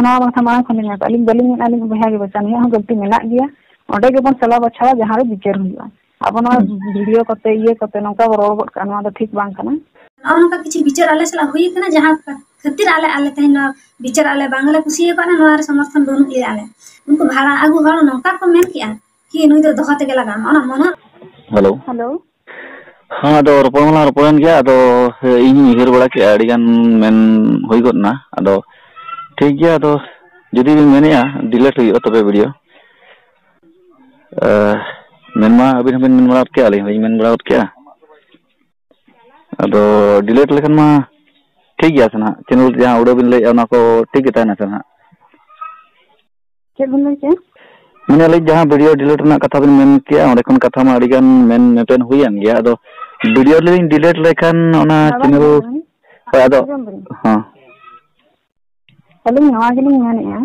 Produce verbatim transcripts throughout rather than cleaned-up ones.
ᱱᱚᱣᱟ ᱵᱟᱝᱠᱷᱟᱱ ᱢᱟᱲᱟᱝ ᱠᱷᱚᱱ ᱞᱤᱧ ᱢᱮᱱ ᱠᱟᱜᱼᱟ, ᱟᱹᱞᱤᱧ ᱵᱟᱹᱞᱤᱧ ᱢᱮᱱᱟ ᱟᱹᱞᱤᱧ ᱵᱚᱭᱦᱟ ᱜᱮ ᱵᱟᱪᱷᱟᱣ, ᱱᱤᱭᱟᱹ ᱦᱚᱸ ᱜᱟᱹᱞᱛᱤ ᱢᱮᱱᱟᱜ ᱜᱮᱭᱟ, ᱚᱸᱰᱮ ᱜᱮᱵᱚᱱ ᱪᱟᱞᱟᱣ ᱵᱟᱪᱷᱟᱣᱟ ᱡᱟᱦᱟᱸ ᱨᱮ ᱵᱤᱪᱟᱹᱨ ᱦᱩᱭᱩᱜᱼᱟ᱾ ᱟᱵᱚ ᱱᱚᱣᱟ ᱦᱩᱸ᱾ ᱵᱷᱤᱰᱤᱭᱳ ᱠᱚᱛᱮ ᱤᱭᱟᱹ ᱠᱚᱛᱮ ᱱᱚᱝᱠᱟ ᱵᱚ ᱨᱚᱲ ᱜᱚᱫ ᱠᱟᱜᱼᱟ, ᱱᱚᱣᱟ ᱫᱚ ᱴᱷᱤᱠ ᱵᱟᱝ ᱠᱟᱱᱟ᱾ ᱱᱚᱜᱼᱚ ᱱᱚᱝᱠᱟ ᱠᱤᱪᱷᱩ ᱵᱤᱪᱟᱹᱨ ᱟᱞᱮ ᱥᱟᱞᱟᱜ ᱦᱩᱭ ᱠᱟᱱᱟ, ᱡᱟᱦᱟᱸ ᱠᱷᱟᱹᱛᱤᱨ ᱟᱞᱮ, ᱟᱞᱮ ᱛᱮᱦᱮᱧ ᱱᱚᱣᱟ ᱵᱤᱪᱟᱹᱨ ᱟᱞᱮ ᱵᱟᱝᱞᱮ ᱠᱩᱥᱤ ᱟᱠᱟᱫᱼᱟ, ᱱᱚᱣᱟ ᱨᱮ ᱥᱚᱢᱚᱨᱛᱷᱚᱱ ᱵᱟᱹᱱᱩᱜ ᱞᱮᱭᱟ ᱟᱞᱮ᱾ ᱩᱱᱠᱩ ᱵᱷᱟᱲᱟ ᱟᱹᱜᱩ ᱦᱚᱲ ᱱᱚᱝᱠᱟ ᱠᱚ ᱢᱮᱱ ᱠᱮᱜᱼᱟ, ᱠᱤ ᱱᱩᱭ ᱫᱚ ᱫᱚᱦᱚ ᱛᱮᱜᱮ ᱞᱟᱜᱟᱜᱼᱟ, ᱚᱱᱟ ᱢᱚᱱᱮ ᱦᱮᱞᱳ᱾ ᱦᱮᱞᱳ᱾ ᱦᱮᱸ, ᱟᱫᱚ ᱨᱚᱯᱚᱲ ᱢᱟᱞᱟᱝ ᱨᱚᱯᱚᱲᱮᱱ ᱜᱮᱭᱟ, ᱟᱫᱚ ᱤᱧ ᱦᱚᱧ ᱩᱭᱦᱟᱹᱨ ᱵᱟᱲᱟ ᱠᱮᱜᱼᱟ, ᱟᱹᱰᱤ ᱜᱟᱱ ᱢᱮᱱ ᱦᱩᱭ ᱜᱚᱫ ᱮᱱᱟ᱾ ᱟᱫᱚ ᱴᱷᱤᱠ ᱜᱮᱭᱟ, ᱟᱫᱚ ᱡᱩᱫᱤ ᱵᱤᱱ ᱢᱮᱱᱮᱫᱼᱟ ᱰᱤᱞᱮᱴ ᱦᱩᱭᱩᱜᱼᱟ, ᱛᱚᱵᱮ ᱵᱷᱤᱰᱤᱭᱳ, ᱮ, ᱢᱮᱱᱢᱟ ᱟᱹᱵᱤᱱ ᱦᱚᱸᱵᱤᱱ ᱢᱮᱱ ᱵᱟᱲᱟ ᱜᱚᱫ ᱠᱮᱜᱼᱟ, ᱟᱹᱞᱤᱧ ᱦᱚᱸᱞᱤᱧ ᱢᱮᱱ ᱵᱟᱲᱟ ᱜᱚᱫ ᱠᱮᱜᱼᱟ᱾ ᱟᱫᱚ ᱰᱤᱞᱮᱴ ᱞᱮᱠᱷᱟᱱ ᱢᱟ ᱴᱷᱤᱠ ᱜᱮᱭᱟ ᱥᱮ ᱱᱟᱦᱟᱜ, ᱪᱮᱱᱮᱞ ᱡᱟᱦᱟᱸ ᱩᱰᱟᱹ ᱵᱤᱱ ᱞᱟᱹᱭᱮᱫᱼᱟ, ᱚᱱᱟ ᱠᱚ ᱴᱷᱤᱠ ᱜᱮ ᱛᱟᱦᱮᱱᱟ ᱥᱮ ᱱᱟᱦᱟᱜ? ᱪᱮᱫ ᱵᱤᱱ ᱞᱟᱹᱭ ᱠᱮᱜᱼᱟ? ᱢᱮᱱᱮᱫᱼᱟ ᱞᱤᱧ, ᱡᱟᱦᱟᱸ ᱵᱷᱤᱰᱤᱭᱳ ᱰᱤᱞᱮᱴ ᱨᱮᱱᱟᱜ ᱠᱟᱛᱷᱟ ᱵᱤᱱ ᱢᱮᱱ ᱠᱮᱜᱼᱟ, ᱚᱸᱰᱮ ᱠᱷᱚᱱ ᱠᱟᱛᱷᱟ ᱢᱟ ᱟᱹᱰᱤ ᱜᱟᱱ ᱢᱮᱱ ᱢᱮᱯᱮᱱ ᱦᱩᱭᱮᱱ ᱜᱮᱭᱟ᱾ ᱟᱫᱚ ᱵᱷᱤᱰᱤᱭᱳ ᱞᱤᱧ ᱰᱤᱞᱮᱴ ᱞᱮᱠᱷᱟᱱ ᱚᱱᱟ ᱵᱟᱵᱟ ᱪᱮᱱᱮᱞ, ᱧᱮᱞ ᱢᱮ᱾ ᱦᱳᱭ, ᱟᱫᱚ, ᱟᱸᱡᱚᱢ ᱵᱤᱱ᱾ ᱦᱮᱸ᱾ ᱟᱹᱞᱤᱧ ᱱᱚᱣᱟ ᱜᱮᱞᱤᱧ ᱢᱮᱱᱮᱫᱼᱟ,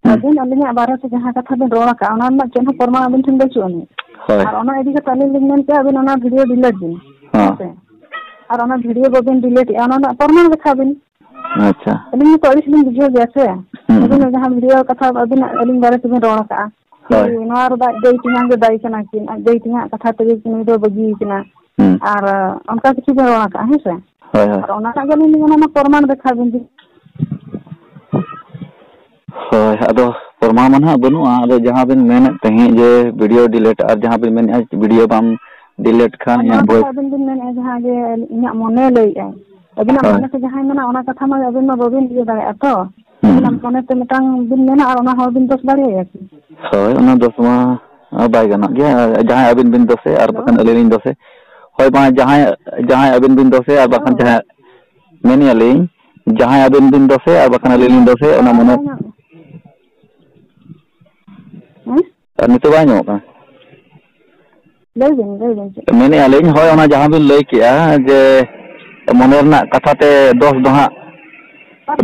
ᱦᱩᱸ᱾ ᱟᱹᱵᱤᱱ ᱟᱹᱞᱤᱧᱟᱜ ᱵᱟᱨᱮᱛᱮ ᱡᱟᱦᱟᱸ ᱠᱟᱛᱷᱟ ᱵᱤᱱ ᱨᱚᱲ ᱟᱠᱟᱫᱼᱟ, ᱚᱱᱟ ᱨᱮᱱᱟᱜ ᱪᱮᱫ ᱦᱚᱸ ᱯᱨᱚᱢᱟᱱ ᱟᱹᱵᱤᱱ ᱴᱷᱮᱱ ᱵᱟᱹᱪᱩᱜ ᱟᱹᱱᱤᱡ᱾ ᱦᱳᱭ᱾ ᱟᱨ ᱚᱱᱟ ᱤᱫᱤ ᱠᱟᱛᱮ ᱟᱹᱞᱤᱧ ᱞᱤᱧ ᱢᱮᱱ ᱠᱮᱜᱼᱟ, ᱟᱹᱵᱤᱱ ᱚᱱᱟ ᱵᱷᱤᱰᱤᱭᱳ ᱰᱤᱞᱮᱴ ᱵᱤᱱ, ᱦᱮᱸ᱾ ᱦᱮᱸ ᱥᱮ? ᱟᱨ ᱚᱱᱟ ᱵᱷᱤᱰᱤᱭᱳ ᱵᱟᱹᱵᱤᱱ ᱰᱤᱞᱮᱴ ᱮᱜᱼᱟ, ᱚᱱᱟ ᱨᱮᱱᱟᱜ ᱯᱨᱚᱢᱟᱱ ᱫᱮᱠᱷᱟᱣ ᱵᱤᱱ᱾ ᱟᱪᱪᱷᱟ᱾ ᱟᱹᱞᱤᱧ ᱦᱚᱸᱛᱚ ᱟᱹᱲᱤᱥ ᱞᱤᱧ ᱵᱩᱡᱷᱟᱹᱣ ᱜᱮᱭᱟ ᱥᱮ᱾ ᱦᱩᱸ, ᱟᱹᱵᱤᱱ ᱦᱩᱸ᱾ ᱡᱟᱦᱟᱸ ᱵᱷᱤᱰᱤᱭᱳ ᱠᱟᱛᱷᱟ ᱟᱹᱵᱤᱱᱟᱜ, ᱟᱹᱞᱤᱧ ᱵᱟᱨᱮ ᱛᱮᱵᱤᱱ ᱨᱚᱲ ᱟᱠᱟᱫᱼᱟ, ᱦᱳᱭ᱾ ᱡᱮ ᱱᱚᱣᱟ ᱨᱮᱫᱚ ᱟᱡ ᱫᱟᱹᱭ ᱛᱮᱧᱟᱝ ᱜᱮ ᱫᱟᱹᱭ ᱠᱟᱱᱟ ᱠᱤᱱ, ᱟᱡ ᱫᱟᱹᱭ ᱛᱮᱧᱟᱝ ᱠᱟᱛᱷᱟ ᱛᱮᱜᱮ ᱱᱩᱭ ᱫᱚ ᱵᱟᱹᱜᱤ ᱠᱟᱱᱟ᱾ ᱦᱩᱸ᱾ ᱟᱨ, ᱟᱸ, ᱚᱱᱠᱟ ᱠᱤᱪᱷᱩ ᱵᱤᱱ ᱨᱚᱲ ᱟᱠᱟᱫᱼᱟ, ᱦᱮᱸ ᱥᱮ? ᱦᱳᱭ, ᱦᱳᱭ᱾ ᱟᱨ ᱚᱱᱟ ᱨᱮᱱᱟᱜ ᱜᱮ ᱟᱹᱞᱤᱧ ᱞᱤᱧ ᱢᱮᱱᱟ, ᱚᱱᱟ ᱯᱨᱚᱢᱟᱱ ᱫᱮᱠᱷᱟᱣ ᱵᱤᱱ ᱡᱮ᱾ ᱦᱳᱭ, ᱟᱫᱚ ᱯᱨᱚᱢᱟᱱ ᱢᱟ ᱱᱟᱦᱟᱜ ᱵᱟᱹᱱᱩᱜᱼᱟ᱾ ᱟᱫᱚ ᱡᱟᱦᱟᱸ ᱵᱤᱱ ᱢᱮᱱᱮᱫ ᱛᱟᱦᱮᱸᱫ ᱡᱮ ᱵᱷᱤᱰᱤᱭᱳ ᱰᱤᱞᱮᱴ, ᱟᱨ ᱡᱟᱦᱟᱸ ᱵᱤᱱ ᱢᱮᱱᱮᱫᱼᱟ ᱵᱷᱤᱰᱤᱭᱳ ᱵᱟᱢ ᱰᱤᱞᱮᱴ ᱠᱷᱟᱱ ᱟᱨ ᱱᱚᱣᱟ ᱤᱧᱟᱹᱜ ᱠᱟᱛᱷᱟ ᱵᱷᱚᱭᱮᱥ᱾ ᱟᱹᱵᱤᱱ ᱵᱤᱱ ᱢᱮᱱᱮᱫᱼᱟ, ᱡᱟᱦᱟᱸ ᱡᱮ ᱤᱧᱟᱹᱜ ᱢᱚᱱᱮ ᱞᱟᱹᱭᱮᱫᱼᱟᱭ, ᱟᱹᱵᱤᱱᱟᱜ ᱦᱳᱭ᱾ ᱢᱚᱱᱮ ᱛᱮ ᱡᱟᱦᱟᱸᱭ ᱢᱮᱱᱟ, ᱚᱱᱟ ᱠᱟᱛᱷᱟ ᱢᱟ ᱟᱹᱵᱤᱱ ᱢᱟ ᱵᱟᱹᱵᱤᱱ ᱤᱭᱟᱹ ᱫᱟᱲᱮᱭᱟᱜᱼᱟ ᱛᱚ᱾ ᱦᱩᱸ᱾ ᱟᱹᱵᱤᱱᱟᱜ ᱢᱚᱱᱮ ᱛᱮ ᱢᱤᱫᱴᱟᱝ ᱵᱤᱱ ᱢᱮᱱᱟ ᱟᱨ ᱚᱱᱟ ᱦᱚᱲ ᱵᱤᱱ ᱫᱳᱥ ᱫᱟᱲᱮᱭᱟᱭᱟ ᱠᱤ? ᱦᱳᱭ, ᱚᱱᱟ ᱫᱳᱥ ᱢᱟ ᱵᱟᱭ ᱜᱟᱱᱚᱜ ᱜᱮᱭᱟ᱾ ᱡᱟᱦᱟᱸᱭ ᱟᱹᱵᱤᱱ ᱵᱤᱱ ᱫᱳᱥᱮ ᱟᱨ ᱦᱮᱞᱳ? ᱵᱟᱠᱷᱟᱱ ᱟᱹᱞᱤᱧ ᱞᱤᱧ ᱫᱳᱥᱮ᱾ ᱦᱳᱭ, ᱵᱟᱝ, ᱡᱟᱦᱟᱸᱭ, ᱡᱟᱦᱟᱸᱭ ᱟᱹᱵᱤᱱ ᱵᱤᱱ ᱫᱳᱥᱮ ᱟᱨ ᱵᱟᱠᱷᱟᱱ ᱦᱮᱞᱳ? ᱡᱟᱦᱟᱸᱭ, ᱢᱮᱱᱮᱜᱼᱟ ᱞᱤᱧ, ᱡᱟᱦᱟᱸᱭ ᱟᱹᱵᱤᱱ ᱵᱤᱱ ᱫᱳᱥᱮ ᱟᱨ ᱵᱟᱠᱷᱟᱱ ᱟᱹᱞᱤᱧ ᱞᱤᱧ ᱫᱳᱥᱮ, ᱚᱱᱟ ᱢᱚᱱᱮ᱾ ᱦᱮᱸ? ᱟᱨ ᱱᱤᱛᱚᱜ ᱵᱟᱭ ᱟᱸᱡᱚᱢᱚᱜ ᱠᱟᱱᱟ? ᱞᱟᱹᱭ ᱵᱤᱱ, ᱞᱟᱹᱭ ᱵᱤᱱ ᱪᱮᱫ? ᱢᱮᱱᱮᱜᱼᱟ ᱞᱤᱧ, ᱦᱳᱭ, ᱚᱱᱟ ᱡᱟᱦᱟᱸ ᱵᱤᱱ ᱞᱟᱹᱭ ᱠᱮᱜᱼᱟ ᱡᱮ ᱢᱚᱱᱮ ᱨᱮᱱᱟᱜ ᱠᱟᱛᱷᱟ ᱛᱮ ᱫᱳᱥ ᱫᱚ ᱦᱟᱸᱜ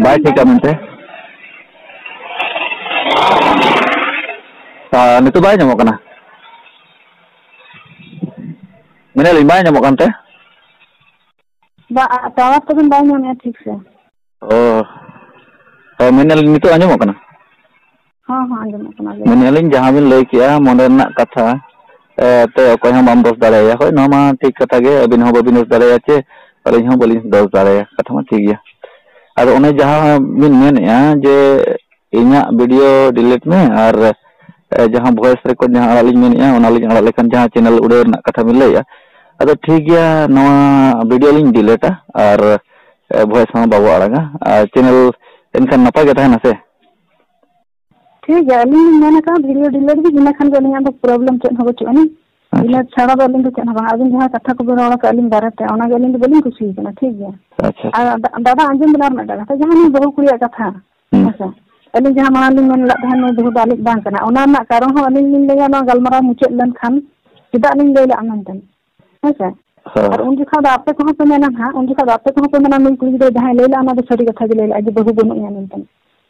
ᱵᱟᱭ ᱴᱷᱤᱠᱟ ᱢᱮᱱᱛᱮ᱾ ᱟᱨ ᱱᱤᱛᱚᱜ ᱵᱟᱭ ᱟᱸᱡᱚᱢᱚᱜ ᱠᱟᱱᱟ? ᱢᱮᱱᱮᱜᱼᱟ ᱞᱤᱧ, ᱵᱟᱭ ᱟᱸᱡᱚᱢᱚᱜ ᱠᱟᱱᱛᱮ? ᱵᱟ, ᱟ-, ᱴᱟᱣᱟᱨ ᱛᱟᱵᱤᱱ ᱵᱟᱭ ᱧᱟᱢᱮᱫᱼᱟ ᱴᱷᱤᱠ ᱥᱮ᱾ ᱚ᱾ ᱦᱮᱸ, ᱢᱮᱱᱮᱫᱼᱟ ᱞᱤᱧ, ᱱᱤᱛᱚᱜ ᱟᱸᱡᱚᱢᱚᱜ ᱠᱟᱱᱟ? ᱦᱚᱸ, ᱦᱚᱸ, ᱟᱸᱡᱚᱢᱚᱜ ᱠᱟᱱᱟ, ᱞᱟᱹᱭ ᱢᱮᱱᱮᱫᱼᱟ ᱞᱤᱧ, ᱡᱟᱦᱟᱸ ᱵᱤᱱ ᱞᱟᱹᱭ ᱠᱮᱜᱼᱟ, ᱢᱚᱱᱮ ᱨᱮᱱᱟᱜ ᱠᱟᱛᱷᱟ, ᱮ, ᱛᱮ ᱚᱠᱚᱭ ᱦᱚᱸ ᱵᱟᱢ ᱫᱳᱥ ᱫᱟᱲᱮᱭᱟᱭᱟ᱾ ᱦᱳᱭ, ᱱᱚᱣᱟ ᱢᱟ ᱴᱷᱤᱠ ᱠᱟᱛᱷᱟ ᱜᱮ, ᱟᱹᱵᱤᱱ ᱦᱚᱸ ᱵᱟᱹᱵᱤᱱ ᱫᱳᱥ ᱫᱟᱲᱮᱭᱟᱭᱟ ᱪᱮ ᱟᱹᱞᱤᱧ ᱦᱚᱸ ᱵᱟᱹᱞᱤᱧ ᱫᱳᱥ ᱫᱟᱲᱮᱭᱟᱭᱟ, ᱠᱟᱛᱷᱟ ᱢᱟ ᱴᱷᱤᱠ ᱜᱮᱭᱟ᱾ ᱟᱫᱚ ᱚᱱᱮ ᱡᱟᱦᱟᱸ ᱵᱤᱱ ᱢᱮᱱᱮᱫᱼᱟ ᱡᱮ ᱤᱧᱟᱹᱜ video delete ᱢᱮ ᱟᱨ, ᱮ, ᱡᱟᱦᱟᱸ voice record ᱡᱟᱦᱟᱸ ᱟᱲᱟᱜ ᱞᱤᱧ ᱢᱮᱱᱮᱫᱼᱟ, ᱚᱱᱟ ᱞᱤᱧ ᱟᱲᱟᱜ ᱞᱮᱠᱷᱟᱱ ᱡᱟᱦᱟᱸ channel ᱩᱰᱟᱹᱣ ᱨᱮᱱᱟᱜ ᱠᱟᱛᱷᱟ ᱵᱤᱱ ᱞᱟᱹᱭᱮᱫᱼᱟ, ᱟᱫᱚ ᱴᱷᱤᱠ ᱜᱮᱭᱟ, ᱱᱚᱣᱟ video ᱞᱤᱧ deleteᱟ ᱟᱨ, ᱮ, voice ᱦᱚᱸ ᱵᱟᱵᱚ ᱟᱲᱟᱜᱟ᱾ ᱟᱨ channel ᱮᱱᱠᱷᱟᱱ ᱱᱟᱯᱟᱭ ᱜᱮ ᱛᱟᱦᱮᱱᱟ ᱥᱮ? ᱴᱷᱤᱠ ᱜᱮᱭᱟ, ᱟᱹᱞᱤᱧ ᱞᱤᱧ ᱢᱮᱱ ᱟᱠᱟᱫ video delete ᱜᱮ, ᱤᱱᱟᱹ ᱠᱷᱟᱱ ᱜᱮ ᱟᱹᱞᱤᱧᱟᱜ ᱫᱚ problem ᱪᱮᱫ ᱦᱚᱸ ᱵᱟᱹᱪᱩᱜ ᱟᱹᱱᱤᱡ᱾ ᱟᱪᱪᱷᱟ᱾ ᱤᱱᱟᱹ ᱪᱷᱟᱲᱟ ᱫᱚ ᱟᱹᱞᱤᱧ ᱫᱚ ᱪᱮᱫ ᱦᱚᱸ ᱵᱟᱝ᱾ ᱟᱹᱵᱤᱱ ᱡᱟᱦᱟᱸ ᱠᱟᱛᱷᱟ ᱠᱚᱵᱤᱱ ᱨᱚᱲ ᱟᱠᱟᱫ ᱟᱹᱞᱤᱧ ᱵᱟᱨᱮᱛᱮ, ᱚᱱᱟᱜᱮ ᱟᱹᱞᱤᱧ ᱫᱚ ᱵᱟᱹᱞᱤᱧ ᱠᱩᱥᱤ ᱟᱠᱟᱱᱟ, ᱴᱷᱤᱠ ᱜᱮᱭᱟ᱾ ᱟᱪᱪᱷᱟ, ᱟᱨ ᱟᱪᱪᱷᱟ᱾ ᱫᱟ-, ᱫᱟᱫᱟ, ᱟᱸᱡᱚᱢ ᱵᱮᱱ ᱟᱨ ᱢᱤᱫᱴᱟᱝ ᱠᱟᱛᱷᱟ, ᱡᱟᱦᱟᱸ ᱱᱩᱭ ᱵᱟᱹᱦᱩ ᱠᱩᱲᱤᱭᱟᱜ ᱠᱟᱛᱷᱟ, ᱦᱩᱸ᱾ ᱦᱮᱸᱥᱮ? ᱟᱹᱞᱤᱧ ᱡᱟᱦᱟᱸ ᱢᱟᱲᱟᱝ ᱞᱤᱧ ᱢᱮᱱ ᱞᱮᱫ ᱛᱟᱦᱮᱸᱫ, ᱱᱩᱭ ᱵᱟᱹᱦᱩ ᱫᱚ ᱟᱞᱮᱭᱤᱡ ᱵᱟᱝ ᱠᱟᱱᱟ, ᱚᱱᱟ ᱨᱮᱱᱟᱜ ᱠᱟᱨᱚᱱ ᱦᱚᱸ ᱟᱹᱞᱤᱧ ᱞᱤᱧ ᱞᱟᱹᱭᱟ, ᱱᱚᱣᱟ ᱜᱟᱞᱢᱟᱨᱟᱣ ᱢᱩᱪᱟᱹᱫ ᱞᱮᱱᱠᱷᱟᱱ ᱪᱮᱫᱟᱜ ᱞᱤᱧ ᱞᱟᱹᱭ ᱞᱮᱫᱼᱟ ᱢᱮᱱᱛᱮ, ᱦᱮᱸᱥᱮ? ᱦᱳᱭ᱾ ᱟᱨ ᱩᱱ ᱡᱚᱠᱷᱟ ᱫᱚ ᱟᱯᱮ ᱠᱚᱦᱚᱸ ᱯᱮ ᱢᱮᱱᱟ ᱱᱟᱦᱟᱜ, ᱩᱱ ᱡᱚᱠᱷᱟ ᱫᱚ ᱟᱯᱮ ᱠᱚᱦᱚᱸ ᱯᱮ ᱢᱮᱱᱟ, ᱱᱩᱭ ᱠᱩᱲᱤ ᱜᱤᱫᱽᱨᱟᱹ ᱡᱟᱦᱟᱸᱭ ᱞᱟᱹᱭ ᱞᱮᱫᱼᱟ, ᱚᱱᱟ ᱫᱚ ᱥᱟᱹᱨᱤ ᱠᱟᱛᱷᱟ ᱜᱮ ᱞᱟᱹᱭ ᱞᱮᱫᱼᱟ, ᱡᱮ ᱵᱟᱹᱦᱩ ᱵᱟᱹᱱᱩᱜ ᱮᱭᱟ ᱢᱮᱱᱛᱮ᱾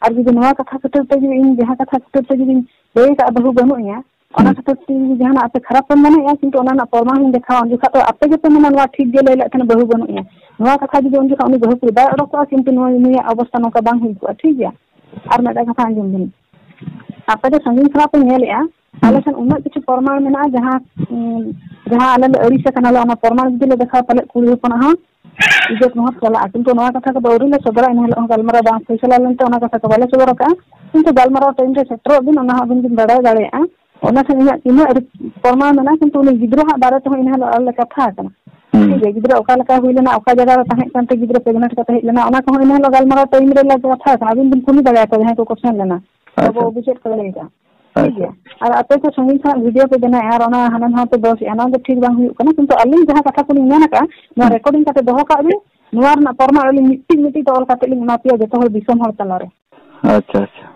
ᱟᱨ ᱡᱩᱫᱤ ᱱᱚᱣᱟ ᱠᱟᱛᱷᱟ ᱠᱷᱟᱹᱛᱤᱨ ᱛᱮ ᱡᱩᱫᱤ ᱤᱧ ᱡᱟᱦᱟᱸ ᱠᱟᱛᱷᱟ ᱠᱷᱟᱹᱛᱤᱨ ᱛᱮ ᱡᱩᱫᱤᱧ ᱞᱟᱹᱭ ᱟᱠᱟᱫᱼᱟ, ᱵᱟᱹᱦᱩ ᱵᱟᱹᱱᱩᱜ ᱮᱭᱟ, ᱚᱱᱟ ᱦᱩᱸ᱾ ᱠᱷᱟᱹᱛᱤᱨ ᱛᱮ ᱡᱩᱫᱤ ᱡᱟᱦᱟᱱᱟᱜ ᱟᱯᱮ ᱠᱷᱟᱨᱟᱯ ᱯᱮ ᱢᱚᱱᱮᱭᱟ, ᱠᱤᱱᱛᱩ ᱚᱱᱟ ᱨᱮᱱᱟᱜ ᱯᱨᱚᱢᱟᱱ ᱦᱚᱸᱧ ᱫᱮᱠᱷᱟᱣᱟ, ᱩᱱ ᱡᱚᱠᱷᱟ ᱫᱚ ᱟᱯᱮ ᱜᱮᱯᱮ ᱢᱮᱱᱟ, ᱱᱚᱣᱟ ᱴᱷᱤᱠ ᱜᱮ ᱞᱟᱹᱭ ᱞᱮᱫ ᱛᱟᱦᱮᱱᱟ, ᱵᱟᱹᱦᱩ ᱵᱟᱹᱱᱩᱜ ᱮᱭᱟ᱾ ᱱᱚᱣᱟ ᱠᱟᱛᱷᱟ ᱡᱩᱫᱤ ᱩᱱ ᱡᱚᱠᱷᱟ ᱩᱱᱤ ᱵᱟᱹᱦᱩ ᱠᱩᱲᱤ ᱵᱟᱭ ᱚᱰᱚᱠᱚᱜᱼᱟ, ᱠᱤᱱᱛᱩ ᱱᱩᱭ, ᱱᱩᱭᱟᱜ ᱚᱵᱚᱥᱛᱟ ᱱᱚᱝᱠᱟ ᱵᱟᱝ ᱦᱩᱭ ᱠᱚᱜᱼᱟ, ᱴᱷᱤᱠ ᱜᱮᱭᱟ? ᱟᱨ ᱢᱤᱫᱴᱟᱝ ᱠᱟᱛᱷᱟ ᱟᱸᱡᱚᱢ ᱵᱤᱱ, ᱟᱯᱮ ᱫᱚ ᱥᱟᱺᱜᱤᱧ ᱠᱷᱚᱱᱟᱜ ᱯᱮ ᱧᱮᱞᱮᱜᱼᱟ, ᱦᱩᱸ᱾ ᱟᱞᱮ ᱴᱷᱮᱱ ᱩᱱᱟᱹᱜ ᱠᱤᱪᱷᱩ ᱯᱨᱚᱢᱟᱱ ᱢᱮᱱᱟᱜᱼᱟ, ᱡᱟᱦᱟᱸ, ᱩᱸ, ᱡᱟᱦᱟᱸ ᱟᱞᱮ ᱞᱮ ᱟᱹᱲᱤᱥ ᱟᱠᱟᱱᱟ, ᱟᱞᱮ ᱚᱱᱟ ᱯᱨᱚᱢᱟᱱ ᱡᱩᱫᱤ ᱞᱮ ᱫᱮᱠᱷᱟᱣᱟ, ᱯᱟᱞᱮᱫ ᱠᱩᱲᱤ ᱦᱚᱯᱚᱱᱟᱜ ᱦᱚᱸ ᱤᱡᱽᱡᱚᱛ ᱢᱚᱦᱚᱛ ᱪᱟᱞᱟᱜᱼᱟ᱾ ᱠᱤᱱᱛᱩ ᱱᱚᱣᱟ ᱠᱟᱛᱷᱟ ᱠᱚᱫᱚ ᱟᱹᱣᱨᱤ ᱞᱮ ᱥᱚᱫᱚᱨᱟ, ᱮᱱ ᱦᱤᱞᱳᱜ ᱦᱚᱸ ᱜᱟᱞᱢᱟᱨᱟᱣ ᱵᱟᱝ ᱯᱷᱚᱭᱥᱟᱞᱟ ᱞᱮᱱᱛᱮ ᱚᱱᱟ ᱠᱟᱛᱷᱟ ᱠᱚ ᱵᱟᱞᱮ ᱥᱚᱫᱚᱨ ᱟᱠᱟᱫᱼᱟ᱾ ᱠᱤᱱᱛᱩ ᱜᱟᱞᱢᱟᱨᱟᱣ time ᱨᱮ ᱥᱮᱴᱮᱨᱚᱜ ᱵᱤᱱ, ᱚᱱᱟ ᱦᱚᱸ ᱟᱹᱵᱤᱱ ᱵᱤᱱ ᱵᱟᱲᱟᱭ ᱫᱟᱲᱮᱭᱟᱜᱼᱟ᱾ ᱚᱱᱟ ᱴᱷᱮᱱ ᱤᱧᱟᱹᱜ ᱛᱤᱱᱟᱹᱜ ᱨᱤ-, ᱯᱨᱚᱢᱟᱱ ᱢᱮᱱᱟᱜᱼᱟ, ᱠᱤᱱᱛᱩ ᱩᱱᱤ ᱜᱤᱫᱽᱨᱟᱹ ᱦᱟᱸᱜ ᱵᱟᱨᱮ ᱛᱮᱦᱚᱸ ᱤᱱᱟᱹ ᱦᱤᱞᱳᱜ ᱟᱞᱮ ᱞᱮ ᱠᱟᱛᱷᱟ ᱟᱠᱟᱱᱟ᱾ ᱦᱩᱸ᱾ ᱴᱷᱤᱠ ᱜᱮᱭᱟ, ᱜᱤᱫᱽᱨᱟᱹ ᱚᱠᱟ ᱞᱮᱠᱟ ᱦᱩᱭ ᱞᱮᱱᱟ, ᱚᱠᱟ ᱡᱟᱭᱜᱟ ᱨᱮ ᱛᱟᱦᱮᱸ ᱠᱟᱱᱛᱮ ᱜᱤᱫᱽᱨᱟᱹ pregnant ᱠᱟᱛᱮ ᱦᱮᱡ ᱞᱮᱱᱟ, ᱚᱱᱟ ᱠᱚᱦᱚᱸ ᱤᱱᱟᱹ ᱦᱤᱞᱳᱜ ᱜᱟᱞᱢᱟᱨᱟᱣ time ᱨᱮᱞᱮ ᱠᱟᱛᱷᱟ ᱟᱠᱟᱱᱟ᱾ ᱟᱹᱵᱤᱱ ᱵᱤᱱ ᱠᱩᱞᱤ ᱫᱟᱲᱮᱭᱟᱠᱚᱣᱟ ᱡᱟᱦᱟᱸᱭ ᱠᱚ question ᱞᱮᱱᱟ, ᱟᱪᱪᱷᱟ᱾ ᱵᱟᱹᱵᱩ ᱪᱮᱫ ᱠᱚ ᱞᱟᱹᱭ ᱠᱟᱜᱼᱟ? ᱴᱷᱤᱠ ᱟᱪᱪᱷᱟ᱾ ᱜᱮᱭᱟ᱾ ᱟᱨ ᱟᱯᱮ ᱠᱚ ᱥᱟᱺᱜᱤᱧ ᱠᱷᱚᱱᱟᱜ video ᱯᱮ ᱵᱮᱱᱟᱣᱮᱫᱼᱟ ᱟᱨ ᱚᱱᱟ ᱦᱟᱱᱟ ᱱᱟᱣᱟ ᱯᱮ ᱫᱚᱥᱮᱫᱼᱟ, ᱱᱚᱣᱟ ᱫᱚ ᱴᱷᱤᱠ ᱵᱟᱝ ᱦᱩᱭᱩᱜ ᱠᱟᱱᱟ᱾ ᱠᱤᱱᱛᱩ ᱟᱹᱞᱤᱧ ᱡᱟᱦᱟᱸ ᱠᱟᱛᱷᱟ ᱠᱚᱞᱤᱧ ᱢᱮᱱ ᱟᱠᱟᱫᱼᱟ, ᱱᱚᱣᱟ ᱦᱩᱸ᱾ recording ᱠᱟᱛᱮ ᱫᱚᱦᱚ ᱠᱟᱜ ᱵᱤᱱ, ᱱᱚᱣᱟ ᱨᱮᱱᱟᱜ ᱯᱨᱚᱢᱟᱱ ᱟᱹᱞᱤᱧ ᱢᱤᱫᱴᱤᱡ ᱢᱤᱫᱴᱤᱡ ᱛᱮ ᱚᱞ ᱠᱟᱛᱮ ᱞᱤᱧ ᱮᱢᱟ ᱯᱮᱭᱟ ᱡᱚᱛᱚ ᱦᱚᱲ ᱫᱤᱥᱚᱢ ᱦᱚᱲ ᱛᱟᱞᱟᱨᱮ᱾ ᱟᱪᱪᱷᱟ, ᱟᱪᱪᱷᱟ᱾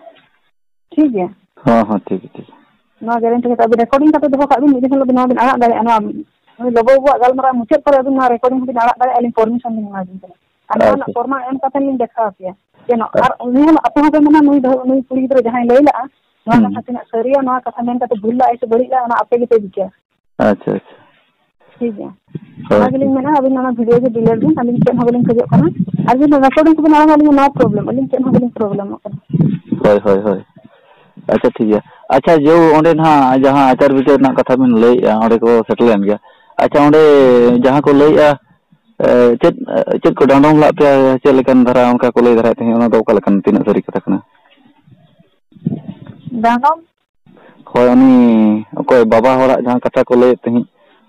ᱴᱷᱤᱠ ᱜᱮᱭᱟ? ᱦᱚᱸ, ᱦᱚᱸ, ᱴᱷᱤᱠ ᱜᱮᱭᱟ, ᱴᱷᱤᱠ ᱜᱮᱭᱟ᱾ ᱱᱚᱣᱟ guarantee ᱠᱟᱛᱮ ᱟᱹᱵᱤᱱ recording ᱠᱟᱛᱮ ᱫᱚᱦᱚ ᱠᱟᱜ ᱵᱤᱱ, ᱢᱤᱫ ᱫᱤᱱ ᱦᱤᱞᱳᱜ ᱱᱚᱣᱟ ᱵᱤᱱ ᱟᱲᱟᱜ ᱫᱟᱲᱮᱭᱟᱜᱼᱟ᱾ ᱱᱚᱣᱟ ᱱᱩᱭ ᱞᱚᱵᱚ ᱵᱟᱹᱵᱩᱣᱟᱜ ᱜᱟᱞᱢᱟᱨᱟᱣ ᱢᱩᱪᱟᱹᱫ ᱯᱚᱨᱮ ᱟᱹᱵᱤᱱ ᱱᱚᱣᱟ recording ᱦᱚᱸᱵᱤᱱ ᱟᱲᱟᱜ ᱫᱟᱲᱮᱭᱟᱜᱼᱟ, ᱟᱹᱞᱤᱧ permission ᱞᱤᱧ ᱮᱢᱟ ᱵᱤᱱ ᱠᱟᱱᱟ᱾ ᱟᱨ ᱱᱚᱣᱟ ᱨᱮᱱᱟᱜ ᱟᱪᱪᱷᱟ᱾ ᱯᱨᱚᱢᱟᱱ ᱮᱢ ᱠᱟᱛᱮ ᱞᱤᱧ ᱫᱮᱠᱷᱟᱣ ᱟᱯᱮᱭᱟ᱾ ᱡᱮ ᱱᱚ-, ᱟᱨ ᱩᱱᱤ ᱦᱚᱸ ᱟᱯᱮ ᱦᱚᱸᱯᱮ ᱢᱮᱱᱟ, ᱱᱩᱭ ᱫᱚ, ᱱᱩᱭ ᱠᱩᱲᱤ ᱜᱤᱫᱽᱨᱟᱹ ᱡᱟᱦᱟᱸᱭ ᱞᱟᱹᱭ ᱞᱟᱜᱼᱟ, ᱱᱚᱣᱟ ᱦᱩᱸ᱾ ᱠᱟᱛᱷᱟ ᱛᱤᱱᱟᱹᱜ ᱥᱟᱹᱨᱤᱭᱟ, ᱱᱚᱣᱟ ᱠᱟᱛᱷᱟ ᱢᱮᱱ ᱠᱟᱛᱮ ᱵᱷᱩᱞ ᱞᱟᱜᱼᱟᱭ ᱥᱮ ᱵᱟᱹᱲᱤᱡ ᱞᱟᱜᱼᱟᱭ, ᱚᱱᱟ ᱟᱯᱮ ᱜᱮᱯᱮ ᱵᱤᱪᱟᱹᱨᱟ᱾ ᱟᱪᱪᱷᱟ, ᱟᱪᱪᱷᱟ᱾ ᱴᱷᱤᱠ ᱜᱮᱭᱟ᱾ ᱦᱳᱭ᱾ ᱚᱱᱟ ᱜᱮᱞᱤᱧ ᱢᱮᱱᱟ, ᱟᱹᱵᱤᱱ ᱚᱱᱟ ᱵᱷᱤᱰᱤᱭᱳ ᱜᱮ ᱰᱤᱞᱤᱴ ᱵᱤᱱ, ᱟᱹᱞᱤᱧ ᱪᱮᱫ ᱦᱚᱸ ᱵᱟᱹᱞᱤᱧ ᱠᱷᱚᱡᱚᱜ ᱠᱟᱱᱟ᱾ ᱟᱨ ᱡᱩᱫᱤ ᱨᱮᱠᱚᱨᱰᱤᱝ ᱠᱚᱵᱤᱱ ᱟᱲᱟᱜᱟ, ᱟᱹᱞᱤᱧ ᱱᱚ ᱯᱨᱚᱵᱞᱮᱢ, ᱟᱹᱞᱤᱧ ᱪᱮᱫ ᱦᱚᱸ ᱵᱟᱹᱞᱤᱧ ᱯᱨᱚᱵᱞᱮᱢᱚᱜ ᱠᱟᱱᱟ᱾ ᱦᱳᱭ, ᱦᱳᱭ, ᱦᱳᱭ᱾ ᱟᱪᱪᱷᱟ, ᱴᱷᱤᱠ ᱜᱮᱭᱟ᱾ ᱟᱪᱪᱷᱟ, ᱡᱮ ᱚᱸᱰᱮ ᱱᱟᱦᱟᱜ ᱡᱟᱦᱟᱸ ᱟᱪᱟᱨ ᱵᱤᱪᱟᱹᱨ ᱨᱮᱱᱟᱜ ᱠᱟᱛᱷᱟ ᱵᱤᱱ ᱞᱟᱹᱭᱮᱜᱼᱟ, ᱚᱸᱰᱮ ᱠᱚ ᱥᱮᱴᱮᱨ ᱞᱮᱱ ᱜᱮᱭᱟ᱾ ᱟᱪᱪᱷᱟ, ᱚᱸᱰᱮ ᱡᱟᱦᱟᱸ ᱠᱚ ᱞᱟᱹᱭᱮᱜᱼᱟ, ᱮ, ᱪᱮᱫ, ᱮ, ᱪᱮᱫ ᱠᱚ ᱰᱟᱸᱰᱚᱢ ᱞᱟᱜ ᱯᱮᱭᱟ, ᱪᱮᱫ ᱞᱮᱠᱟᱱ ᱫᱷᱟᱨᱟ ᱚᱱᱠᱟ ᱠᱚ ᱞᱟᱹᱭ ᱫᱷᱟᱨᱟᱭᱮᱫ ᱛᱟᱦᱮᱸᱫ, ᱚᱱᱟ ᱫᱚ ᱚᱠᱟ ᱞᱮᱠᱟᱱ, ᱛᱤᱱᱟᱹᱜ ᱥᱟᱹᱨᱤ ᱠᱟᱛᱷᱟ ᱠᱟᱱᱟ? ᱰᱟᱸᱰᱚᱢ? ᱦᱳᱭ, ᱩᱱᱤ ᱚᱠᱚᱭ ᱵᱟᱵᱟ ᱦᱚᱲᱟᱜ ᱡᱟᱦᱟᱸ ᱠᱟᱛᱷᱟ ᱠᱚ ᱞᱟᱹᱭᱮᱫ ᱛᱟᱦᱮᱸᱫ,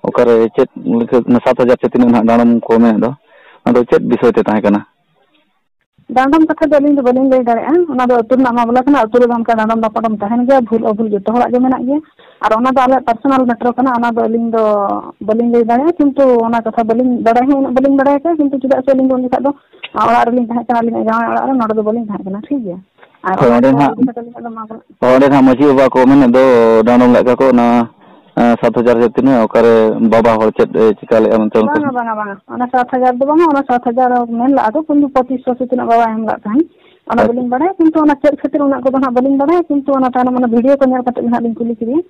ᱚᱠᱟᱨᱮ ᱪᱮᱫ ᱞᱮᱠᱟ ᱥᱟᱛ ᱦᱟᱡᱟᱨ ᱥᱮ ᱛᱤᱱᱟᱹᱜ ᱱᱟᱦᱟᱜ ᱰᱟᱸᱰᱚᱢ ᱠᱚ ᱢᱮᱱᱮᱫ ᱫᱚ, ᱚᱱᱟ ᱫᱚ ᱪᱮᱫ ᱵᱤᱥᱚᱭ ᱛᱮ ᱛᱟᱦᱮᱸ ᱠᱟᱱᱟ? ᱰᱟᱸᱰᱚᱢ ᱠᱟᱛᱷᱟ ᱫᱚ ᱟᱹᱞᱤᱧ ᱫᱚ ᱵᱟᱹᱞᱤᱧ ᱞᱟᱹᱭ ᱫᱟᱲᱮᱭᱟᱜᱼᱟ᱾ ᱚᱱᱟ ᱫᱚ ᱟᱹᱛᱩ ᱨᱮᱱᱟᱜ ᱢᱟᱢᱞᱟ ᱠᱟᱱᱟ, ᱟᱹᱛᱩ ᱨᱮᱫᱚ ᱚᱱᱠᱟ ᱰᱟᱸᱰᱚᱢ ᱰᱟᱯᱟᱰᱚᱢ ᱛᱟᱦᱮᱱ ᱜᱮᱭᱟ, ᱵᱷᱩᱞ ᱚᱵᱷᱩᱞ ᱡᱚᱛᱚ ᱦᱚᱲᱟᱜ ᱜᱮ ᱢᱮᱱᱟᱜ ᱜᱮᱭᱟ᱾ ᱟᱨ ᱚᱱᱟ ᱫᱚ ᱟᱞᱮᱭᱟᱜ ᱯᱟᱨᱥᱚᱱᱟᱞ ᱢᱮᱴᱟᱨ ᱠᱟᱱᱟ, ᱚᱱᱟ ᱫᱚ ᱟᱹᱞᱤᱧ ᱫᱚ ᱵᱟᱹᱞᱤᱧ ᱞᱟᱹᱭ ᱫᱟᱲᱮᱭᱟᱜᱼᱟ᱾ ᱠᱤᱱᱛᱩ ᱚᱱᱟ ᱠᱟᱛᱷᱟ ᱵᱟᱹᱞᱤᱧ ᱵᱟᱲᱟᱭ ᱦᱚᱸ ᱩᱱᱟᱹᱜ ᱵᱟᱹᱞᱤᱧ ᱵᱟᱲᱟᱭ ᱠᱟᱜᱼᱟ, ᱠᱤᱱᱛᱩ ᱪᱮᱫᱟᱜ ᱥᱮ ᱟᱹᱞᱤᱧ ᱫᱚ ᱩᱱ ᱡᱚᱠᱷᱟᱜ ᱫᱚ ᱚᱲᱟᱜ ᱨᱮᱞᱤᱧ ᱛᱟᱦᱮᱸ ᱠᱟᱱᱟ, ᱟᱹᱞᱤᱧᱟᱜ ᱡᱟᱶᱟᱭ ᱚᱲᱟᱜ ᱨᱮ, ᱱᱚᱰᱮ ᱫᱚ ᱵᱟᱹᱞᱤᱧ ᱛᱟᱦᱮᱸ ᱠᱟᱱᱟ, ᱴᱷᱤᱠ ᱜᱮᱭᱟ᱾ ᱟᱨ ᱦᱳᱭ, ᱚᱱᱟ ᱚᱸᱰᱮ ᱠᱚ ᱱᱟᱦᱟᱜ, ᱤᱫᱤ ᱠᱟᱛᱮ ᱟᱹᱞᱤᱧᱟᱜ ᱫᱚ ᱢᱟᱢᱞᱟ ᱦᱳᱭ, ᱚᱸᱰᱮ ᱱᱟᱦᱟᱜ ᱢᱟᱹᱡᱷᱤ ᱵᱟᱵᱟ ᱠᱚ ᱢᱮᱱᱮᱫ ᱫᱚ ᱰᱟᱸᱰᱚᱢ ᱞᱮᱫ ᱠᱚᱣᱟ ᱠᱚ ᱚᱱᱟ, ᱮᱸ, ᱥᱟᱛ ᱦᱟᱡᱟᱨ ᱥᱮ ᱛᱤᱱᱟᱹᱜ, ᱚᱠᱟᱨᱮ ᱵᱟᱵᱟ ᱦᱚᱲ ᱪᱮᱫ ᱮ ᱪᱤᱠᱟ ᱞᱮᱫᱼᱟ ᱢᱮᱱᱛᱮ ᱚᱱᱠᱟ? ᱵᱟᱝᱟ, ᱵᱟᱝᱟ, ᱵᱟᱝᱟ, ᱚᱱᱟ ᱥᱟᱛ ᱦᱟᱡᱟᱨ ᱫᱚ ᱵᱟᱝᱟ, ᱚᱱᱟ ᱥᱟᱛ ᱦᱟᱡᱟᱨ ᱢᱮᱱ ᱞᱟᱜᱼᱟ ᱠᱚ, ᱠᱤᱱᱛᱩ ᱯᱚᱸᱪᱤᱥ ᱥᱚ ᱥᱮ ᱛᱤᱱᱟᱹᱜ ᱵᱟᱵᱟᱭ ᱮᱢ ᱞᱟᱜ ᱛᱟᱦᱮᱸᱫ, ᱚᱱᱟ ᱟᱪᱪᱷᱟ᱾ ᱵᱟᱹᱞᱤᱧ ᱵᱟᱲᱟᱭᱟ, ᱠᱤᱱᱛᱩ ᱚᱱᱟ ᱪᱮᱫ ᱠᱷᱟᱹᱛᱤᱨ ᱚᱱᱟ ᱠᱚᱫᱚ ᱦᱟᱸᱜ ᱵᱟᱹᱞᱤᱧ ᱵᱟᱲᱟᱭᱟ, ᱠᱤᱱᱛᱩ ᱚᱱᱟ ᱛᱟᱭᱱᱚᱢ ᱚᱱᱟ ᱵᱷᱤᱰᱤᱭᱳ ᱠᱚ ᱧᱮᱞ ᱠᱟᱛᱮ ᱜᱮ ᱦᱟᱸᱜ ᱞᱤᱧ ᱠᱩᱞᱤ ᱠᱮᱫᱮᱭᱟ᱾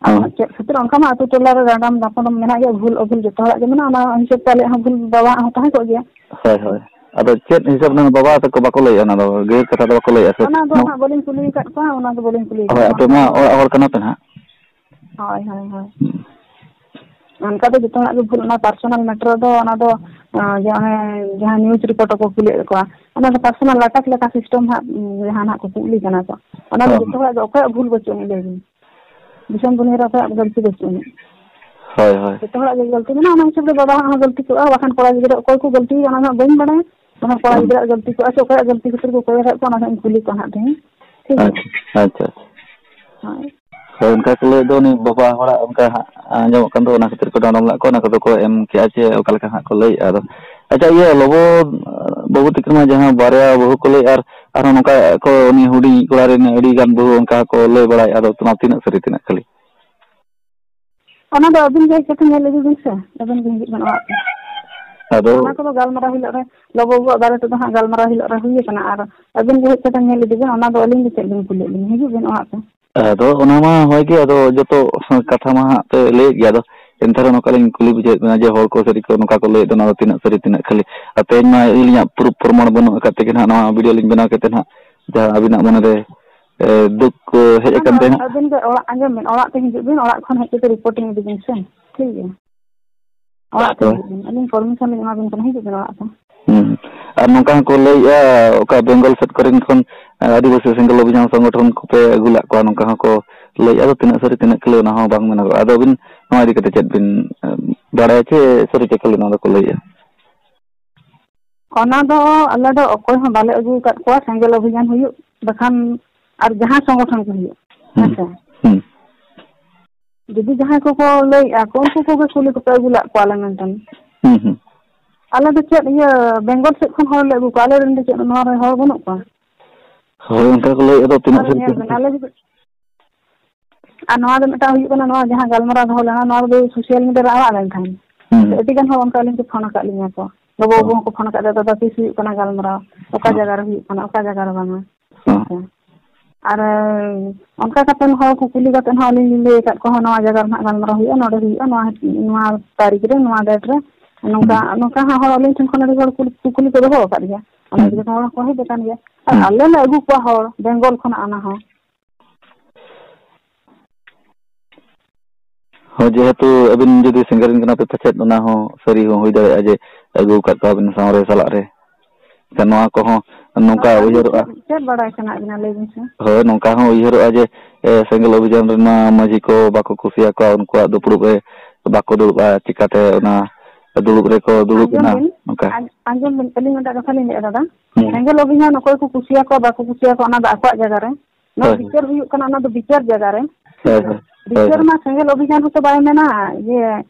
ᱟᱨ ᱦᱮᱸ᱾ ᱪᱮᱫ ᱠᱷᱟᱹᱛᱤᱨ ᱚᱱᱠᱟ ᱢᱟ ᱟᱹᱛᱩ ᱴᱚᱞᱟ ᱨᱮ ᱰᱟᱸᱰᱚᱢ ᱰᱟᱯᱟᱰᱚᱢ ᱢᱮᱱᱟᱜ ᱜᱮᱭᱟ, ᱵᱷᱩᱞ ᱚᱵᱷᱩᱞ ᱡᱚᱛᱚ ᱦᱚᱲᱟᱜ ᱜᱮ ᱢᱮᱱᱟᱜᱼᱟ, ᱚᱱᱟ ᱦᱤᱥᱟᱹᱵ ᱛᱮ ᱟᱞᱮᱭᱟᱜ ᱦᱚᱸ ᱵᱷᱩᱞ ᱵᱟᱵᱟᱣᱟᱜ ᱦᱚᱸ ᱛᱟᱦᱮᱸ ᱠᱚᱜ ᱜᱮᱭᱟ᱾ ᱦᱳᱭ, ᱦᱳᱭ᱾ ᱟᱫᱚ ᱪᱮᱫ ᱦᱤᱥᱟᱹᱵ ᱨᱮᱱ ᱵᱟᱵᱟ ᱛᱟᱠᱚ ᱵᱟᱠᱚ ᱞᱟᱹᱭᱮᱫᱼᱟ, ᱚᱱᱟ ᱫᱚ ᱜᱟᱹᱦᱤᱨ ᱠᱟᱛᱷᱟ ᱫᱚ ᱵᱟᱠᱚ ᱞᱟᱹᱭᱮᱫᱼᱟ ᱥᱮ? ᱚᱱᱟ ᱫᱚ ᱦᱟᱸᱜ ᱵᱟᱹᱞᱤᱧ ᱠᱩᱞᱤ ᱟᱠᱟᱫ ᱠᱚᱣᱟ, ᱚᱱᱟ ᱫᱚ ᱵᱟᱹᱞᱤᱧ ᱠᱩᱞᱤ ᱟᱠᱟᱫ ᱦᱳᱭ, ᱠᱚᱣᱟ, ᱟᱯᱮ ᱚᱱᱠᱟ ᱢᱟ ᱫᱚ᱾ ᱚᱲᱟᱜ ᱦᱚᱲ ᱠᱟᱱᱟ ᱯᱮ ᱱᱟᱦᱟᱜ᱾ ᱦᱳᱭ, ᱦᱳᱭ, ᱦᱳᱭ᱾ ᱦᱩᱸ᱾ ᱚᱱᱠᱟ ᱫᱚ ᱡᱚᱛᱚ ᱦᱚᱲᱟᱜ ᱜᱮ ᱵᱷᱩᱞ, ᱚᱱᱟ ᱯᱟᱨᱥᱚᱱᱟᱞ ᱢᱮᱴᱟᱨ ᱫᱚ, ᱚᱱᱟ ᱫᱚ, ᱟᱸ, ᱡᱮ ᱚᱱᱮ ᱡᱟᱦᱟᱸ ᱱᱤᱭᱩᱡᱽ ᱨᱤᱯᱳᱨᱴ ᱠᱚ ᱠᱩᱞᱤᱭᱮᱫ ᱠᱚᱣᱟ, ᱚᱱᱟ ᱫᱚ ᱯᱟᱨᱥᱚᱱᱟᱞ ᱟᱴᱟᱠ ᱞᱮᱠᱟ ᱥᱤᱥᱴᱮᱢ ᱦᱟᱸᱜ, ᱩᱸ, ᱡᱟᱦᱟᱸ ᱱᱟᱦᱟᱜ ᱠᱚ ᱠᱩᱠᱞᱤ ᱠᱟᱱᱟ ᱠᱚ, ᱚᱱᱟ ᱫᱚ ᱦᱳᱭ᱾ ᱡᱚᱛᱚ ᱦᱚᱲᱟᱜ ᱜᱮ, ᱚᱠᱚᱭᱟᱜ ᱵᱷᱩᱞ ᱵᱟᱹᱪᱩᱜ ᱟᱹᱱᱤᱡ, ᱞᱟᱹᱭ ᱵᱤᱱ? ᱫᱤᱥᱚᱢ ᱫᱩᱱᱤᱭᱟᱹ ᱨᱮ ᱚᱠᱚᱭᱟᱜ ᱜᱟᱹᱞᱛᱤ ᱵᱟᱹᱪᱩᱜ ᱟᱹᱱᱤᱡ? ᱦᱳᱭ, ᱦᱳᱭ᱾ ᱡᱚᱛᱚ ᱦᱚᱲᱟᱜ ᱜᱮ ᱜᱟᱹᱞᱛᱤ ᱢᱮᱱᱟᱜᱼᱟ, ᱚᱱᱟ ᱦᱤᱥᱟᱹᱵ ᱛᱮ ᱵᱟᱵᱟᱣᱟᱜ ᱦᱚᱸ ᱜᱟᱹᱞᱛᱤ ᱠᱚᱜᱼᱟ, ᱵᱟᱠᱷᱟᱱ ᱠᱚᱲᱟ ᱜᱤᱫᱽᱨᱟᱹ ᱚᱠᱚᱭ ᱠᱚ ᱜᱟᱹᱞᱛᱤᱭᱟ ᱚᱱᱟ ᱫᱚ ᱦᱟᱸᱜ ᱵᱟᱹᱧ ᱵᱟᱲᱟᱭᱟ᱾ ᱚᱱᱟ ᱠᱚᱲᱟ ᱦᱩᱸ᱾ ᱜᱤᱫᱽᱨᱟᱹᱣᱟᱜ ᱜᱟᱹᱞᱛᱤ ᱠᱚᱜᱼᱟ ᱥᱮ ᱚᱠᱚᱭᱟᱜ ᱜᱟᱹᱞᱛᱤ ᱠᱷᱟᱹᱛᱤᱨ ᱠᱚ ᱠᱚᱭ ᱟᱠᱟᱫ ᱠᱚᱣᱟ, ᱚᱱᱟ ᱫᱚ ᱦᱟᱸᱜ ᱤᱧ ᱠᱩᱞᱤ ᱠᱚᱣᱟ ᱦᱟᱸᱜ ᱛᱮᱦᱮᱧ᱾ ᱴᱷᱤᱠ ᱜᱮᱭᱟ? ᱟᱪᱪᱷᱟ, ᱟᱪᱪᱷᱟ, ᱟᱪᱪᱷᱟ᱾ ᱦᱳᱭ᱾ ᱦᱳᱭ, ᱚᱱᱠᱟ ᱠᱚ ᱞᱟᱹᱭᱮᱫ ᱫᱚ ᱩᱱᱤ ᱵᱟᱵᱟ ᱦᱚᱲᱟᱜ ᱚᱱᱠᱟ ᱦᱟᱸᱜ ᱟᱸᱡᱚᱢᱚᱜ ᱠᱟᱱ ᱫᱚ, ᱚᱱᱟ ᱠᱷᱟᱹᱛᱤᱨ ᱠᱚ ᱰᱟᱸᱰᱚᱢ ᱞᱟᱜ ᱠᱚᱣᱟ, ᱚᱱᱟ ᱠᱚᱫᱚ ᱠᱚ ᱮᱢ ᱠᱮᱜᱼᱟ ᱪᱮ ᱚᱠᱟ ᱞᱮᱠᱟ ᱦᱟᱸᱜ ᱠᱚ ᱞᱟᱹᱭᱮᱫᱼᱟ᱾ ᱟᱫᱚ ᱟᱪᱪᱷᱟ, ᱤᱭᱟᱹ, ᱞᱚᱵᱚ ᱵᱟᱹᱵᱩ ᱛᱟᱹᱠᱤᱱ ᱢᱟ ᱡᱟᱦᱟᱸ ᱵᱟᱨᱭᱟ ᱵᱟᱹᱦᱩ ᱠᱚ ᱞᱟᱹᱭᱮᱫᱼᱟ, ᱟᱨ ᱟᱨᱦᱚᱸ ᱱᱚᱝᱠᱟ ᱠᱚ ᱩᱱᱤ ᱦᱩᱰᱤᱧ ᱠᱚᱲᱟ ᱨᱮᱱ ᱟᱹᱰᱤ ᱜᱟᱱ ᱵᱟᱹᱦᱩ ᱚᱱᱠᱟ ᱠᱚ ᱞᱟᱹᱭ ᱵᱟᱲᱟᱭᱮᱫᱼᱟ, ᱟᱫᱚ ᱚᱱᱟ ᱛᱤᱱᱟᱹᱜ ᱥᱟᱹᱨᱤ ᱛᱤᱱᱟᱹᱜ ᱠᱷᱟᱹᱞᱤ? ᱚᱱᱟ ᱫᱚ ᱟᱹᱵᱤᱱ ᱜᱮ ᱦᱮᱡ ᱠᱟᱛᱮ ᱧᱮᱞ ᱤᱫᱤ ᱵᱤᱱ ᱥᱮ, ᱟᱹᱵᱤᱱ ᱜᱮ ᱦᱤᱡᱩᱜ ᱵᱤᱱ ᱚᱲᱟᱜ ᱛᱮ᱾ ᱟᱫᱚ ᱚᱱᱟ ᱠᱚᱫᱚ ᱜᱟᱞᱢᱟᱨᱟᱣ ᱦᱤᱞᱳᱜ ᱨᱮ, ᱞᱚᱵᱚ ᱵᱟᱹᱵᱩᱣᱟᱜ ᱵᱟᱨᱮ ᱛᱮᱫᱚ ᱦᱟᱸᱜ ᱜᱟᱞᱢᱟᱨᱟᱣ ᱦᱤᱞᱳᱜ ᱨᱮ ᱦᱩᱭ ᱟᱠᱟᱱᱟ, ᱟᱨ ᱟᱹᱵᱤᱱ ᱜᱮ ᱦᱮᱡ ᱠᱟᱛᱮ ᱧᱮᱞ ᱤᱫᱤ ᱵᱤᱱ, ᱚᱱᱟ ᱫᱚ ᱟᱹᱞᱤᱧ ᱫᱚ ᱪᱮᱫ ᱞᱤᱧ ᱠᱩᱞᱤᱭᱮᱫ ᱵᱤᱱᱟ, ᱦᱤᱡᱩᱜ ᱵᱤᱱ ᱚᱲᱟᱜ ᱛᱮ᱾ ᱟᱫᱚ ᱚᱱᱟ ᱢᱟ ᱦᱳᱭ ᱜᱮ, ᱟᱫᱚ ᱡᱚᱛᱚ ᱠᱟᱛᱷᱟ ᱢᱟ ᱦᱟᱸᱜ ᱯᱮ ᱞᱟᱹᱭᱮᱫ ᱜᱮᱭᱟ, ᱟᱫᱚ ᱮᱱᱛᱮ ᱨᱮᱦᱚᱸ ᱱᱚᱝᱠᱟ ᱞᱤᱧ ᱠᱩᱞᱤ ᱵᱩᱡᱷᱟᱹᱣᱮᱫ ᱵᱮᱱᱟ ᱡᱮ ᱦᱚᱲ ᱠᱚ ᱥᱟᱹᱨᱤ ᱠᱚ ᱱᱚᱝᱠᱟ ᱠᱚ ᱞᱟᱹᱭᱮᱫ ᱫᱚ, ᱱᱚᱣᱟ ᱫᱚ ᱛᱤᱱᱟᱹᱜ ᱥᱟᱹᱨᱤ ᱛᱤᱱᱟᱹᱜ ᱠᱷᱟᱹᱞᱤ? ᱟᱨ ᱛᱮᱦᱮᱧ ᱢᱟ ᱟᱹᱞᱤᱧᱟᱜ ᱯᱨᱩᱯᱷ ᱯᱨᱚᱢᱟᱬ ᱵᱟᱹᱱᱩᱜ ᱟᱠᱟᱫ ᱛᱮᱜᱮ ᱱᱟᱦᱟᱜ ᱱᱚᱣᱟ ᱵᱷᱤᱰᱤᱭᱳ ᱞᱤᱧ ᱵᱮᱱᱟᱣ ᱠᱮᱫ ᱛᱮ ᱱᱟᱦᱟᱜ ᱡᱟᱦᱟᱸ ᱟᱹᱵᱤᱱᱟᱜ ᱢᱚᱱᱮ ᱨᱮ, ᱮ, ᱫᱩᱠ, ᱮ, ᱦᱮᱡ ᱟᱠᱟᱱ ᱛᱮ ᱱᱟᱦᱟᱜ᱾ ᱟᱹᱵᱤᱱ ᱜᱮ ᱚᱲᱟᱜ, ᱟᱸᱡᱚᱢ ᱵᱤᱱ, ᱚᱲᱟᱜ ᱛᱮ ᱦᱤᱡᱩᱜ ᱵᱤᱱ, ᱚᱲᱟᱜ ᱠᱷᱚᱱ ᱦᱮᱡ ᱠᱟᱛᱮ ᱨᱤᱯᱳᱨᱴᱤᱝ ᱤᱫᱤ ᱵᱤᱱ ᱥᱮ, ᱴᱷᱤᱠ ᱜᱮᱭᱟ? ᱚᱲᱟᱜ ᱛᱮ ᱦᱳᱭ᱾ ᱦᱤᱡᱩᱜ ᱵᱤᱱ, ᱟᱹᱞᱤᱧ ᱯᱟᱨᱢᱤᱥᱚᱱ ᱞᱤᱧ ᱮᱢᱟ ᱵᱤᱱ ᱠᱟᱱᱟ, ᱦᱤᱡᱩᱜ ᱵᱤᱱ ᱚᱲᱟᱜ ᱛᱮ᱾ ᱦᱩᱸ᱾ ᱟᱨ ᱱᱚᱝᱠᱟ ᱦᱚᱸᱠᱚ ᱞᱟᱹᱭᱮᱜᱼᱟ, ᱚᱠᱟ ᱵᱮᱝᱜᱚᱞ ᱥᱮᱫ ᱠᱚᱨᱮᱱ ᱠᱷᱚᱱ, ᱮ, ᱟᱹᱫᱤᱵᱟᱹᱥᱤ ᱥᱮᱸᱜᱮᱞ ᱚᱵᱷᱤᱡᱟᱱ ᱥᱚᱝᱜᱚᱴᱷᱚᱱ ᱠᱚᱯᱮ ᱟᱹᱜᱩ ᱞᱮᱫ ᱠᱚᱣᱟ, ᱱᱚᱝᱠᱟ ᱦᱚᱸᱠᱚ ᱞᱟᱹᱭᱮᱜᱼᱟ᱾ ᱟᱫᱚ ᱛᱤᱱᱟᱹᱜ ᱥᱟᱹᱨᱤ ᱛᱤᱱᱟᱹᱜ ᱠᱷᱟᱹᱞᱤ ᱚᱱᱟ ᱦᱚᱸ ᱵᱟᱝ ᱢᱮᱱᱚᱜᱚᱜᱼᱟ᱾ ᱟᱫᱚ ᱟᱹᱵᱤᱱ ᱱᱚᱣᱟ ᱤᱫᱤ ᱠᱟᱛᱮ ᱪᱮᱫ ᱵᱤᱱ, ᱮ, ᱵᱟᱲᱟᱭᱟ ᱪᱮ ᱥᱟᱹᱨᱤ ᱪᱮ ᱠᱷᱟᱹᱞᱤ ᱱᱚᱣᱟ ᱫᱚᱠᱚ ᱞᱟᱹᱭᱮᱜᱼᱟ? ᱚᱱᱟ ᱫᱚ ᱟᱞᱮ ᱫᱚ ᱚᱠᱚᱭ ᱦᱚᱸ ᱵᱟᱞᱮ ᱟᱹᱜᱩ ᱟᱠᱟᱫ ᱠᱚᱣᱟ, ᱥᱮᱸᱜᱮᱞ ᱚᱵᱷᱤᱡᱟᱱ ᱦᱩᱭᱩᱜ ᱵᱟᱠᱷᱟᱱ ᱟᱨ ᱡᱟᱦᱟᱸ ᱥᱚᱝᱜᱚᱴᱷᱚᱱ ᱜᱮ ᱦᱩᱭᱩᱜ᱾ ᱦᱩᱸ᱾ ᱦᱮᱸᱥᱮ? ᱦᱩᱸ᱾ ᱡᱩᱫᱤ ᱡᱟᱦᱟᱸᱭ ᱠᱚᱠᱚ ᱞᱟᱹᱭᱮᱜᱼᱟ ᱠᱚ, ᱩᱱᱠᱩ ᱠᱚᱜᱮ ᱠᱩᱞᱤ ᱠᱚᱯᱮ ᱟᱹᱜᱩ ᱞᱟᱜ ᱠᱚᱣᱟ ᱟᱞᱮ ᱢᱮᱱᱛᱮ᱾ ᱦᱩᱸ, ᱦᱩᱸ᱾ ᱟᱞᱮ ᱫᱚ ᱪᱮᱫ ᱤᱭᱟᱹ ᱵᱮᱝᱜᱚᱞ ᱥᱮᱫ ᱠᱷᱚᱱ ᱦᱚᱲ ᱞᱮ ᱟᱹᱜᱩ ᱠᱚᱣᱟ, ᱟᱞᱮ ᱨᱮᱱ ᱫᱚ ᱪᱮᱫ ᱱᱚᱣᱟ ᱨᱮ ᱦᱚᱲ ᱵᱟᱹᱱᱩᱜ ᱠᱚᱣᱟ? ᱦᱳᱭ, ᱚᱱᱠᱟ ᱠᱚ ᱞᱟᱹᱭᱮᱫ ᱫᱚ ᱛᱤᱱᱟᱹᱜ ᱟᱨ ᱥᱟᱹᱨᱤ ᱧᱮᱞ ᱵᱮᱱ, ᱠᱟᱱᱟ? ᱟᱞᱮ ᱡᱩᱫᱤ, ᱟᱨ ᱱᱚᱣᱟ ᱫᱚ ᱢᱤᱫᱴᱟᱝ ᱦᱩᱭᱩᱜ ᱠᱟᱱᱟ, ᱱᱚᱣᱟ ᱡᱟᱦᱟᱸ ᱜᱟᱞᱢᱟᱨᱟᱣ ᱫᱚᱦᱚ ᱞᱮᱱᱟ, ᱱᱚᱣᱟ ᱫᱚ ᱥᱳᱥᱟᱞ ᱢᱤᱰᱤᱭᱟ ᱨᱮ ᱟᱲᱟᱜ ᱞᱮᱱ ᱛᱟᱦᱮᱸᱫ᱾ ᱦᱩᱸ᱾ ᱟᱹᱰᱤ ᱜᱟᱱ ᱦᱚᱲ ᱚᱱᱠᱟ ᱟᱹᱞᱤᱧ ᱠᱚ ᱯᱷᱳᱱ ᱟᱠᱟᱫ ᱞᱤᱧᱟ ᱠᱚ, ᱵᱟᱹᱵᱩ ᱦᱩᱸ᱾ ᱵᱟᱹᱵᱩ ᱦᱚᱸᱠᱚ ᱯᱷᱳᱱ ᱟᱠᱟᱫ ᱞᱮᱭᱟ, "ᱫᱟᱫᱟ, ᱛᱤᱥ ᱦᱩᱭᱩᱜ ᱠᱟᱱᱟ ᱜᱟᱞᱢᱟᱨᱟᱣ? ᱚᱠᱟ ᱦᱩᱸ᱾ ᱡᱟᱭᱜᱟ ᱨᱮ ᱦᱩᱭᱩᱜ ᱠᱟᱱᱟ, ᱚᱠᱟ ᱡᱟᱭᱜᱟ ᱨᱮ ᱵᱟᱝᱟ?" ᱦᱩᱸ᱾ ᱦᱮᱸᱥᱮ? ᱟᱨ ᱚᱱᱠᱟ ᱠᱟᱛᱮ ᱦᱚᱲ ᱠᱚ ᱠᱩᱞᱤ ᱠᱟᱛᱮ ᱦᱚᱸ ᱟᱹᱞᱤᱧ ᱞᱤᱧ ᱞᱟᱹᱭ ᱟᱠᱟᱫ ᱠᱚᱣᱟ, ᱦᱚᱸ, ᱱᱚᱣᱟ ᱡᱟᱭᱜᱟ ᱨᱮ ᱱᱟᱦᱟᱜ ᱜᱟᱞᱢᱟᱨᱟᱣ ᱦᱩᱭᱩᱜᱼᱟ, ᱱᱚᱰᱮ ᱦᱩᱭᱩᱜᱼᱟ, ᱱᱚᱣᱟ, ᱱᱚᱣᱟ ᱛᱟᱹᱨᱤᱠᱷ ᱨᱮ, ᱱᱚᱣᱟ ᱰᱮᱴ ᱨᱮ, ᱱᱚᱝᱠᱟ, ᱦᱩᱸ᱾ ᱱᱚᱝᱠᱟ ᱦᱟᱸᱜ ᱦᱚᱲ ᱟᱹᱞᱤᱧ ᱴᱷᱮᱱ ᱠᱷᱚᱱ ᱟᱹᱰᱤ ᱦᱚᱲ ᱠᱩᱞ-, ᱠᱩᱠᱞᱤ ᱠᱚ ᱫᱚᱦᱚ ᱟᱠᱟᱫ ᱜᱮᱭᱟ᱾ ᱚᱱᱟ ᱦᱩᱸ᱾ ᱤᱫᱤ ᱠᱟᱛᱮ ᱦᱚᱲ ᱠᱚ ᱦᱮᱡ ᱟᱠᱟᱱ ᱜᱮᱭᱟ᱾ ᱟᱨ ᱦᱩᱸ᱾ ᱟᱞᱮ ᱞᱮ ᱟᱹᱜᱩ ᱠᱚᱣᱟ ᱦᱚᱲ ᱵᱮᱝᱜᱚᱞ ᱠᱷᱚᱱᱟᱜ, ᱚᱱᱟ ᱦᱚᱸ᱾ ᱦᱳᱭ, ᱡᱮᱦᱮᱛᱩ ᱟᱹᱵᱤᱱ ᱡᱩᱫᱤ ᱥᱮᱸᱜᱮᱞ ᱨᱮᱱ ᱠᱟᱱᱟ ᱯᱮ ᱯᱟᱪᱮᱫ, ᱚᱱᱟ ᱦᱚᱸ ᱥᱟᱹᱨᱤ ᱦᱚᱸ ᱦᱩᱭ ᱫᱟᱲᱮᱭᱟᱜᱼᱟ ᱡᱮ ᱟᱹᱜᱩ ᱟᱠᱟᱫ ᱠᱚᱣᱟ ᱵᱤᱱ ᱥᱟᱶ ᱨᱮ ᱥᱟᱞᱟᱜ ᱨᱮ᱾ ᱮᱱᱠᱷᱟᱱ ᱱᱚᱣᱟ ᱠᱚᱦᱚᱸ ᱱᱚᱝᱠᱟ ᱟᱨ ᱟᱹᱵᱤᱱ ᱩᱭᱦᱟᱹᱨᱚᱜᱼᱟ᱾ ᱪᱮᱫ, ᱪᱮᱫ ᱵᱟᱲᱟᱭ ᱥᱟᱱᱟᱭᱮᱫ ᱵᱤᱱᱟ, ᱞᱟᱹᱭ ᱵᱤᱱ ᱥᱮ? ᱦᱳᱭ, ᱱᱚᱝᱠᱟ ᱦᱚᱸ ᱩᱭᱦᱟᱹᱨᱚᱜᱼᱟ ᱡᱮ, ᱮ, ᱥᱮᱸᱜᱮᱞ ᱚᱵᱷᱤᱡᱟᱱ ᱨᱮᱱ ᱢᱟ ᱢᱟᱹᱡᱷᱤ ᱠᱚ ᱵᱟᱠᱚ ᱠᱩᱥᱤᱭᱟᱠᱚᱣᱟ, ᱩᱱᱠᱩᱣᱟᱜ ᱫᱩᱯᱲᱩᱵ ᱨᱮ ᱵᱟᱠᱚ ᱫᱩᱲᱩᱵᱼᱟ, ᱪᱤᱠᱟᱹᱛᱮ ᱚᱱᱟ ᱫᱩᱲᱩᱵ ᱨᱮᱠᱚ ᱫᱩᱲᱩᱵ ᱟᱸᱡᱚᱢ ᱮᱱᱟ, ᱵᱤᱱ, ᱱᱚᱝᱠᱟ᱾ ᱟᱸ-, ᱟᱸᱡᱚᱢ ᱵᱤᱱ, ᱟᱹᱞᱤᱧ ᱢᱤᱫᱴᱟᱝ ᱠᱟᱛᱷᱟ ᱞᱤᱧ ᱞᱟᱹᱭᱮᱫᱼᱟ ᱫᱟᱫᱟ᱾ ᱦᱩᱸ᱾ ᱥᱮᱸᱜᱮᱞ ᱚᱵᱷᱤᱡᱟᱱ ᱚᱠᱚᱭ ᱠᱚ ᱠᱩᱥᱤᱭᱟᱠᱚᱣᱟ, ᱵᱟᱠᱚ ᱠᱩᱥᱤᱭᱟᱠᱚᱣᱟ, ᱚᱱᱟ ᱫᱚ ᱟᱠᱚᱣᱟᱜ ᱡᱟᱭᱜᱟ ᱨᱮ᱾ ᱱᱚᱣᱟ ᱦᱳᱭ, ᱦᱳᱭ᱾ ᱵᱤᱪᱟᱹᱨ ᱦᱩᱭᱩᱜ ᱠᱟᱱᱟ, ᱚᱱᱟ ᱫᱚ ᱵᱤᱪᱟᱹᱨ ᱡᱟᱭᱜᱟ ᱨᱮ᱾ ᱦᱳᱭ, ᱦᱳᱭ᱾ ᱦᱳᱭ, ᱵᱤᱪᱟᱹᱨ ᱦᱳᱭ᱾ ᱢᱟ ᱥᱮᱸᱜᱮᱞ ᱚᱵᱷᱤᱡᱟᱱ ᱦᱚᱸᱛᱚ ᱵᱟᱭ ᱢᱮᱱᱟ, ᱡᱮ